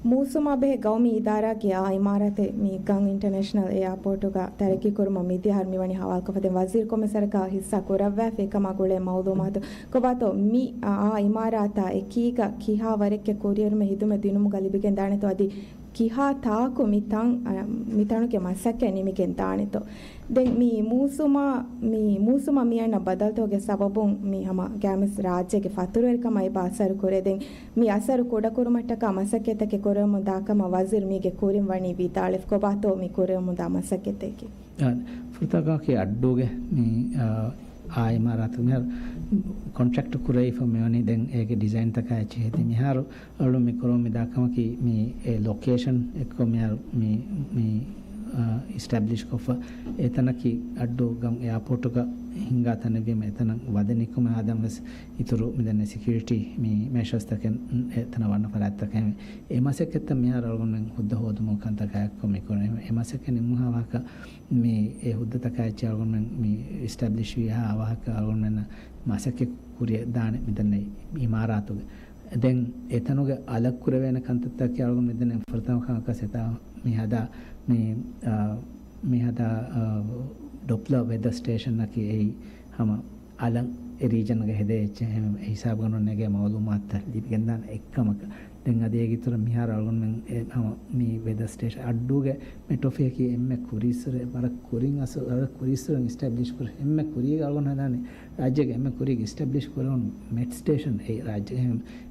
މޫސުމާ ބެހޭ ގައުމީ އިދާރާގެ އާ އިމާރާތެއް މި ގަން އިންޓަރނޭޝަނަލް އެއާޕޯޓުގަ ތަރައްގީ ކުރުމަށް މިދިޔަ އަހަރު މިވަނީ ހަވާލުކޮށްފަ. ދެން ވަޒީރު ކޮންމެ ސަރަކާ ހިއްސާ ކުރައްވާފައި ކަމާ ގުޅޭ މައުލޫމާތު ކޮބާތޯ މި އާ އިމާރާތާ އެކީގަ ކިހާ ވަރެއްގެ ކުރިއެރުމެއް ހިދުމަތް ދިނުމުގަ ލިބިގެން ދާނެތޯ އަދި ކިހާ ތާކު މި ތަން، އަ، މި ތަނުގެ މަސައްކަތް ނިމިގެން ދާނެތޯ. ދެން މި މޫސުމާ، މި މޫސުމާ މި އަންނަ ބަދަލުތަކުގެ ސަބަބުން މި ހަމަ ގާމިސް ރާއްޖޭގެ ފަތުރުވެރިކަމާ އެބަ އަސަރު ކުރޭ. ދެން މި އަސަރު ކުޑަކުރުމަށްޓަކާ މަސައްކަތްތަކެއް ކުރެވެމުން ދާ ކަމަށް ވަޒީރު މީގެ ކުރިން ވަނީ ވިދާޅުވި. ކޮބާތޯ މި ކުރެވެމުން ދާ މަސައްކަތްތަކެއް؟ އާ، ފުރަތަމަ ކަމަކީ އައްޑޫގެ މި، އާ، އާ އިމާރާތު މިހާރު ކޮންޓްރެކްޓް ކުރެވިފަ މިވަނީ ދެން އޭގެ ޑިޒައިންތަކާ އެއްޗެއް ހެދި. މިހާރު އަޅު މި ކުރަމުން މި ދާ ކަމަކީ މި އެ ލޮކޭޝަން އެއްކޮށް މިހާރު މި، މި، އާ، އިސްޓެބްލިޝް ކޮށްފަ އެތަނަކީ އައްޑޫ ގަން އެއާޕޯޓުގަ ހިންގާ ތަނެއްވީމަ އެތަނަށް ވަދެ ނިކުމެ ހާދަން ވެސް އިތުރު މިދެންނެ ސެކިއުރިޓީ މި މެޝަރސްތަކެއް އެތަނަށް ވަންނަ ފަރާތްތަކެއް އެ މަސައްކަތްތައް މިހާރު އަޅުގަނޑުމެން ހުއްދަ ހޯދުމުގެ ކަންތަކާ އެއްކޮށް މި ކުރަނީ. އެ މަސައްކަތް ނިމުމަށް ހަވާކަށް މި އެ ހުއްދަތަކާ އެއްޗެއް އަޅުގަނޑުމެން މި އިސްޓެބްލިޝް ވީ ހާ އަވަހަކަށް އަޅުގަނޑުމެންނަށް މަސައްކަތް ކުރިއަށް ދާނެ މިދެންނެ އިމާރާތުގެ. ދެން އެތަނުގެ އަލަށް ކުރެވޭނެ ކަންތައްތަކެއް އަޅުގަނޑު މިދެންނެ ފުރަތަމަ ކަމަކަށް ސެތާ މި ހަދާ މި، އާ، މި ހަދާ، އާ، ޑޮޕްލަ ވެދަ ސްޓޭޝަންއަކީ އެއީ ހަމަ އަލަށް އެ ރީޖަންގެ ހެދޭ އެއްޗެއް ހިސާބުގަނޑު ނެގޭ މައުލޫމާތުތައް ލިބިގެންދާނެ އެއްކަމަކަށް. ދެން އަދި އޭގެ އިތުރަށް މިހާރު އަޅުގަނޑުމެން އެ ހަމަ މި ވެދަ ސްޓޭޝަން އައްޑޫގެ މެޓްރޮފީއަކީ އެންމެ ކުރީއްސުރެ ވަރަށް ކުރިން އަސް، ވަރަށް ކުރީއްސުރެން އިސްޓެބްލިޝް ކުރި އެންމެ ކުރީގަ އަޅުގަނޑު ހަދާނީ ރާއްޖޭގެ އެންމެ ކުރީގަ އިސްޓެބްލިޝް ކުރެވުނު މެޓް ސްޓޭޝަން އެއީ ރާއްޖޭގެ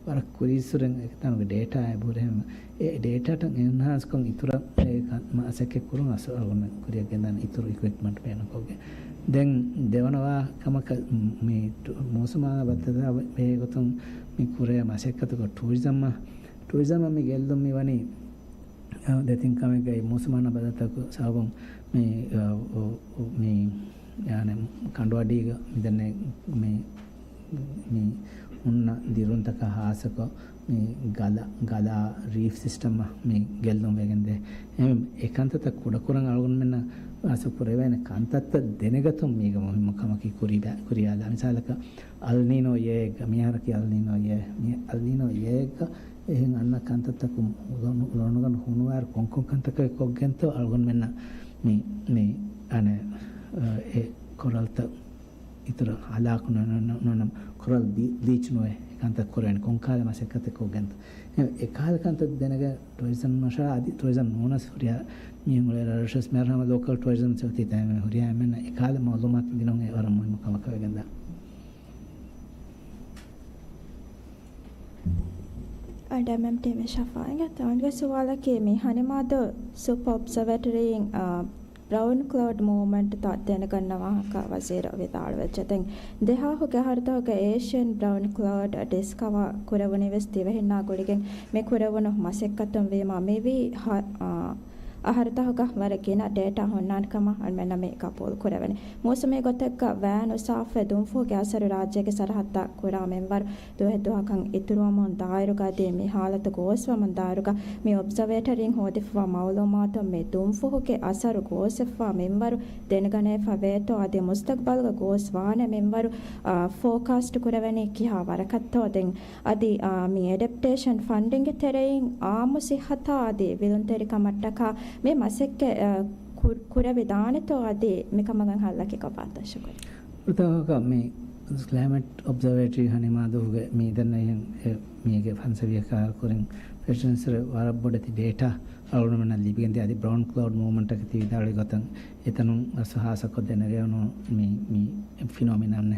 ވަރަށް ކުރީއްސުރެން އެތަނުގެ ޑޭޓާ އެބަހުރި ހެން އެ ޑޭޓާތައް އެންހާންސްކޮށް އިތުރަށް އެ ކަ-، މަސައްކަތް ކުރުން އަސް އަޅުގަނޑު ކުރިއަށް ގެންދާނެ އިތުރު އިކުއިޕްމަންޓް ބޭނުންކޮށްގެން. ދެން ދެވަނަ ވާ ކަމަކަށް މި ޓު-، މޫސުމާ ބައްދަލާ ވެ-، ވޭގޮތުން މި ކުރޭ މަސައްކަތުގަ ޓޫރިޒަމް، ޓޫރިޒަމް މި ގެއްލުން މި ވަނީ، އަ، ދެތިން ކަމެއްގައި މޫސުމާ ބަދަލުތަކު ސަބަބުން މި، އަ، އު، އު، މި އާނެ، ކަނޑުއަޑީގަ މިދެންނެ މި، މި ހުންނަ ދިރުންތަކަށް ހާއްސަކޮށް މި ގަލަ-، ގަލާ ރީފް ސިސްޓަމަށް މި ގެއްލުން ވެގެންދޭ. އެ، އެ ކަންތައްތައް ކުޑަކުރަން އަޅުގަނޑުމެންނަށް އަސް ކުރެވޭނެ ކަންތައްތައް ދެނެގަތުން މީގަ މުހިއްމު ކަމަކީ ކުރިބަ-، ކުރިޔާލާ. މިސާލަކަށް އަލް ނީނޯ ޔޭއެއްގަ، މިހާރަކީ އަލް ނީނޯ ޔޭ، މި އަލް ނީނޯ ޔޭއެއްގަ އެހެން އަންނަ ކަންތައްތަކުން ލޮނު-، ލޮނުގަނޑު ހުނުވާއިރު ކޮންކޮން ކަންތަކެއް ކޮށްގެންތޯ އަޅުގަނޑުމެންނަށް މި، މި އަނެއް، އެ ކޮރަލްތައް އިތުރަށް ހަލާކު ނު-، ނު-، ނު-، ނުވަނަމަ ކޮރަލް ބީ-، ބްލީޗް ނުވެ އެކަންތައް ކުރެވެން ކޮންކާލަ މަސައްކަތެއް ކޮށްގެންތޯ. އެ، އެކާލަ ކަންތައް ދެނެގެ ޓުރިޒަމް މަޝްވަރާ އަދި ޓުރިޒަމް ނޫނަސް ހުރިހާ މީހުން އުޅޭ ރަށްރަށަސް މިހާރު ހަމަ ލޯކަލް ޓުރިޒަމް ސެވަތީ ތައިމެ ހުރިހާ އެމެންނަށް އެކާލަ މައުލޫމާތު ދިނުން އެ ވަރަށް މުހިއްމު ކަމަކަށް ވެގެންދާ. އަޑެމެމްޓީމެ ޝަފާއިގެ ތަންގެ ސުވާލަކީ މި ހަނިމާދޯ ސުޕަ އޮބްސަވޭޓަރީއިން، އާ، ބްރައުން ކްލައުޑް މޫވްމަންޓްތައް ދެނެގަންނަ ވާހަކަ ވަޒީރު ވިދާޅުވެއްޖެ. ދެން ދެހާހުގެ އަހަރުތަކުގެ އޭޝިއަން ބްރައުން ކްލައުޑް ޑިސްކަވަރ ކުރެވުނީވެސް ދިވެހިންނާ ގުޅިގެން މި ކުރެވުނު މަސައްކަތުން ވީމަ މިވީ ހަ-، އާ، އަހަރުތަކުގަ ވަރަށް ގިނަ ޑޭޓާ ހުންނާނެ ކަމަށް އަޅުމެންނަށް މި ގަބޫލު ކުރެވެނީ. މޫސުމީ ގޮތެއްގަ ވައިން އުސާފައި ދުންފުހުގެ އަސަރު ރާއްޖޭގެ ސަރަހައްދަށް ކުރާ މިންވަރު ދުވަހެއް ދުވަހަކަށް އިތުރުވަމުން ދާއިރުގަ އަދި މި ހާލަތު ގޯސްވަމުން ދާއިރުގަ މި އޮބްޒަވޭޓަރީން ހޯދިފަވާ މައުލޫމާތުން މި ދުންފުހުގެ އަސަރު ގޯސްވެފަވާ މިންވަރު ދެނެގަނެފަ ވޭތޯ އަދި މުސްތަގްބަލްގަ ގޯސްވާނެ މިންވަރު، އާ، ފޯކާސްޓް ކުރެވެނީ ކިހާ ވަރަކަށްތޯ؟ ދެން އަދި، އާ، މި އެޑެޕްޓޭޝަން ފަންޑިންގ ތެރެއިން އާއްމު ސިއްހަތާ އަދި ވިލުންތެރިކަމަށްޓަކާ މި މަސައްކަތް، އާ، ކު-، ކުރެވިދާނެތޯ އަދި މިކަމުގަ ހައްލަކީ ކޮބާތޯ؟ ޝުކުރިއްޔާ. ފުރަތަމަކަށް މި ކްލައިމެޓް އޮބްޒަވޭޓަރީ ހަނިމާދޫގެ މި ދެންނެވިހެން އެ މީގެ ފަންސަވީހަކާ ކުރިން ޕްރެޒެންސްރެ ވަރަށް ބޮޑެތި ޑޭޓާ އަޅުގަނޑުމެންނަށް ލިބިގެންދިޔަ އަދި ބްރައުން ކްލައުޑް މޫވްމަންޓަކަށް ތި ވިދާޅުވި ގޮތަށް އެތަނުން އަސް ހާއްސަކޮށް ދެނެގެވުނު މި، މި ފިނޯމިނާން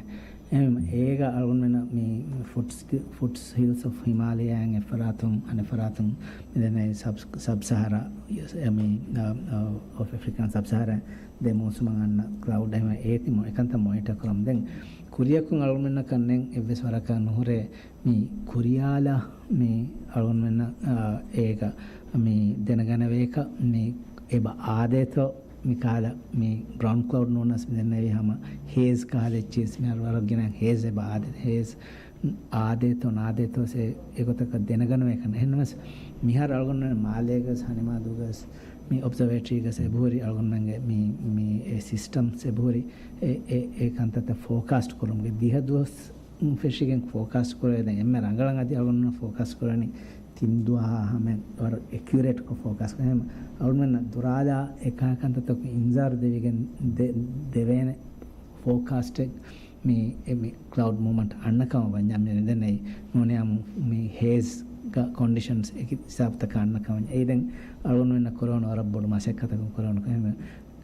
އެހެން އޭގަ އަޅުގަނޑުމެންނަށް މި ފުޓްސް، ފުޓްސް ހިލްސް އޮފް ހިމާލަޔާއިން އެއްފަރާތުން އަނެއްފަރާތުން މިދެންނެވި ސަބް، ސަބް ސަހާރާ، މި، އާ، އާ، އޮފް އެފްރިކާން ސަބް ސަހާރާ ދެ މޫސުމަށް އަންނަ ކްލައުޑް އެހެން އޭތި އެކަންތައް މޮނިޓަ ކުރަމުން. ދެން ކުރިޔަކުން އަޅުގަނޑުމެންނަށް ކަންނެން އެއްވެސް ވަރަކަށް ނުހުރޭ މި ކުރިޔާލާ މި އަޅުގަނޑުމެންނަށް، އާ، އޭގަ މި ދެނެގަނެވޭކަށް މި އެބަ އާދޭތޯ މި ކަހަލަ މި ބްރައުން ކްލައުޑް ނޫނަސް މި ދެންނެވި ހަމަ ހޭޒް ކަހަލަ އެއްޗިސް މި ވަރަށް ގިނަ ހޭޒް އެބަ އާދޭ، ހޭޒް އާދޭތޯ ނާދޭތޯ ސޭ އެގޮތަކަށް ދެނެގަނެވޭކަން. އެހެންނަމަސް މިހާރު އަޅުގަނޑުމެން މާލޭގަސް ހަނިމާދޫގަސް މި އޮބްޒަވޭޓަރީގަސް އެބަހުރި އަޅުގަނޑުމެންގެ މި، މި އެ ސިސްޓަމްސް އެބަހުރި އެ، އެ، އެ ކަންތައްތައް ފޯކާސްޓް ކުރުމުގެ ދިހަ ދުވަސް ފެށިގެން ފޯކާސްޓް ކުރޭ. ދެން އެންމެ ރަނގަޅަށް އަދި އަޅުގަނޑު ފޯކާސްޓް ކުރަނީ ތިން ދުވަހާ ހަމަ ވަރަށް އެކިއުރޭޓްކޮށް ފޯކާސްޓް ކުރޭ. އެހެން އަޅުގަނޑުމެންނަށް ދުރާލާ އެކަހަލަ ކަންތައްތަކުން އިންޒާރު ދެވިގެން ދެ-، ދެވޭނެ ފޯކާސްޓެއް މި، އެ މި ކްލައުޑް މޫވްމަންޓް އަންނަ ކަމަށް ވަންޏާ މި ދެންނެވި ނޫނިޔާމު މި ހޭޒްގަ ކޮންޑިޝަންސް އެކި ހިސާބުތަކަށް އަންނަ ކަމަށް. އެއިދެން އަޅުގަނޑުމެންނަށް ކުރެވުނު ވަރަށް ބޮޑު މަސައްކަތަކުން ކުރެވުނު ކަމެއް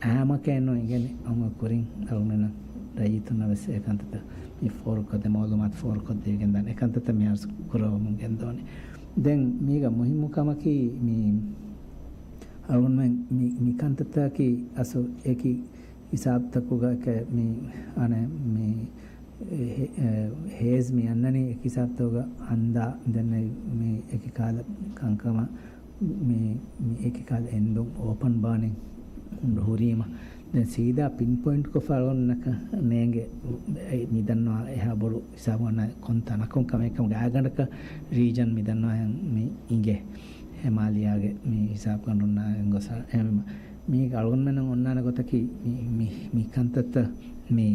އާމަކައެއްނު އިނގެނީ އަމު ކުރިން އަޅުގަނޑުމެންނަށް ރައްޔިތުންނަށް ވެސް އެ ކަންތައްތައް މި ފޯރުކޮށްދޭ މައުލޫމާތު ފޯރުކޮށްދެވިގެން ދާނެ އެ ކަންތައްތައް މިހާރު ކުރައްވަމުން ގެންދަވަނީ. ދެން މީގަ މުހިއްމު ކަމަކީ މި އަޅުގަނޑުމެން މި، މި ކަންތައްތަކީ އަސްލު އެކި ހިސާބުތަކުގަ ކެ-، މި އަނެއް މި އެ ހޭ-، އެ ހޭޒް މި އަންނަނީ އެކި ހިސާބުތަކުގަ އަންދާ ދެންނެވި މި އެކި ކަހަލަ ކަންކަމަށް މި، މި އެކި ކަހަލަ އެންދުން އޯޕަން ބާނިން ހުރީމަ. ދެން ސީދާ ޕިން ޕޮއިންޓް ކޮށްފަ އަޅުގަނޑަކަށް ނޭނގެ އެ މި ދަންނަވާ އެހާ ބޮޑު ހިސާބު އަންނަ ކޮން ތަނަކުން ކަމެއް ކަމުގެ އާގަނޑަކަށް ރީޖަން މި ދަންނަވާ މި އިނގޭ ހިމާލިޔާގެ މި ހިސާބުގަނޑުންނާ ގޮސް އެހެންވީމަ މީގެ އަޅުގަނޑުމެންނަށް އޮންނާނެ ގޮތަކީ މި، މި، މި ކަންތައްތައް މި،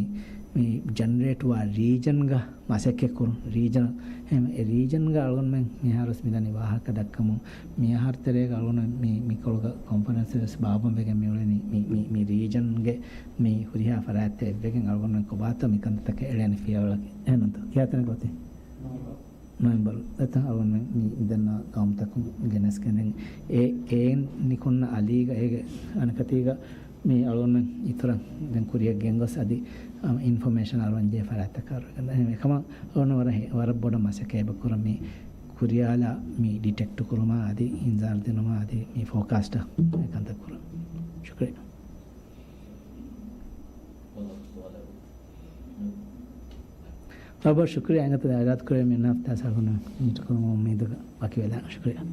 މި ޖެނެރޭޓްވާ ރީޖަންގަ މަސައްކަތް ކުރުން. ރީޖަން، އެ ރީޖަންގަ އަޅުގަނޑުމެން މިހާރުވެސް މިދަނީ ވާހަކަ ދައްކަމުން. މި އަހަރު ތެރޭގަ އަޅުގަނޑު މި، މިކޮޅުގަ ކޮންފަރެންސް ވެސް ބާއްވަން ވެގެން މިއުޅެނީ މި، މި، މި ރީޖަންގެ މި ހުރިހާ ފަރާތްތައް އެއްވެގެން އަޅުގަނޑުމެން ކޮބާތޯ މި ކަންތައްތަކަށް އެޅޭނެ ފިޔަވަޅަކީ. އެހެންތޯ؟ ކިޔާތަނެއް ގޮތެއް؟ ނޮވެމްބަރު. އެތަ އަޅުގަނޑުމެން މި މިދަންނަ ގައުމުތަކުން ގެނެސްގެން ދެން އެ، އެއިން ނިކުންނަ އަލީގަ އޭގެ އަނެކަތީގަ މި އަޅުގަނޑުމެން އިތުރަށް ދެން ކުރިއަށް ގެންގޮސް އަދި، އަ، އިންފޮމޭޝަން އަޅުގަނޑު ޖެހޭ ފަރާތްތަކަށް އަރުވެގެން. އެހެން އެކަމަށް އަޅުގަނޑު ވަރަށް ހެ-، ވަރަށް ބޮޑަށް މަސައްކަތް އެބަ ކުރަން މި ކުރިޔާލާ މި ޑިޓެކްޓް ކުރުމާ އަދި އިންޒާރު ދިނުމާ އަދި މި ފޯކާސްޓަށް އެކަންތައް ކުރަން. ޝުކުރިއްޔާ. ބައްބަ ޝުކުރިއްޔާ އެނގޭތަ އިރާދަކުރެއްވި މި ހަފްތާ ސަރުގުނަ މީޓް ކުރުމަށް އުއްމީދުގަ ވަކިވެލާ. ޝުކުރިއްޔާ.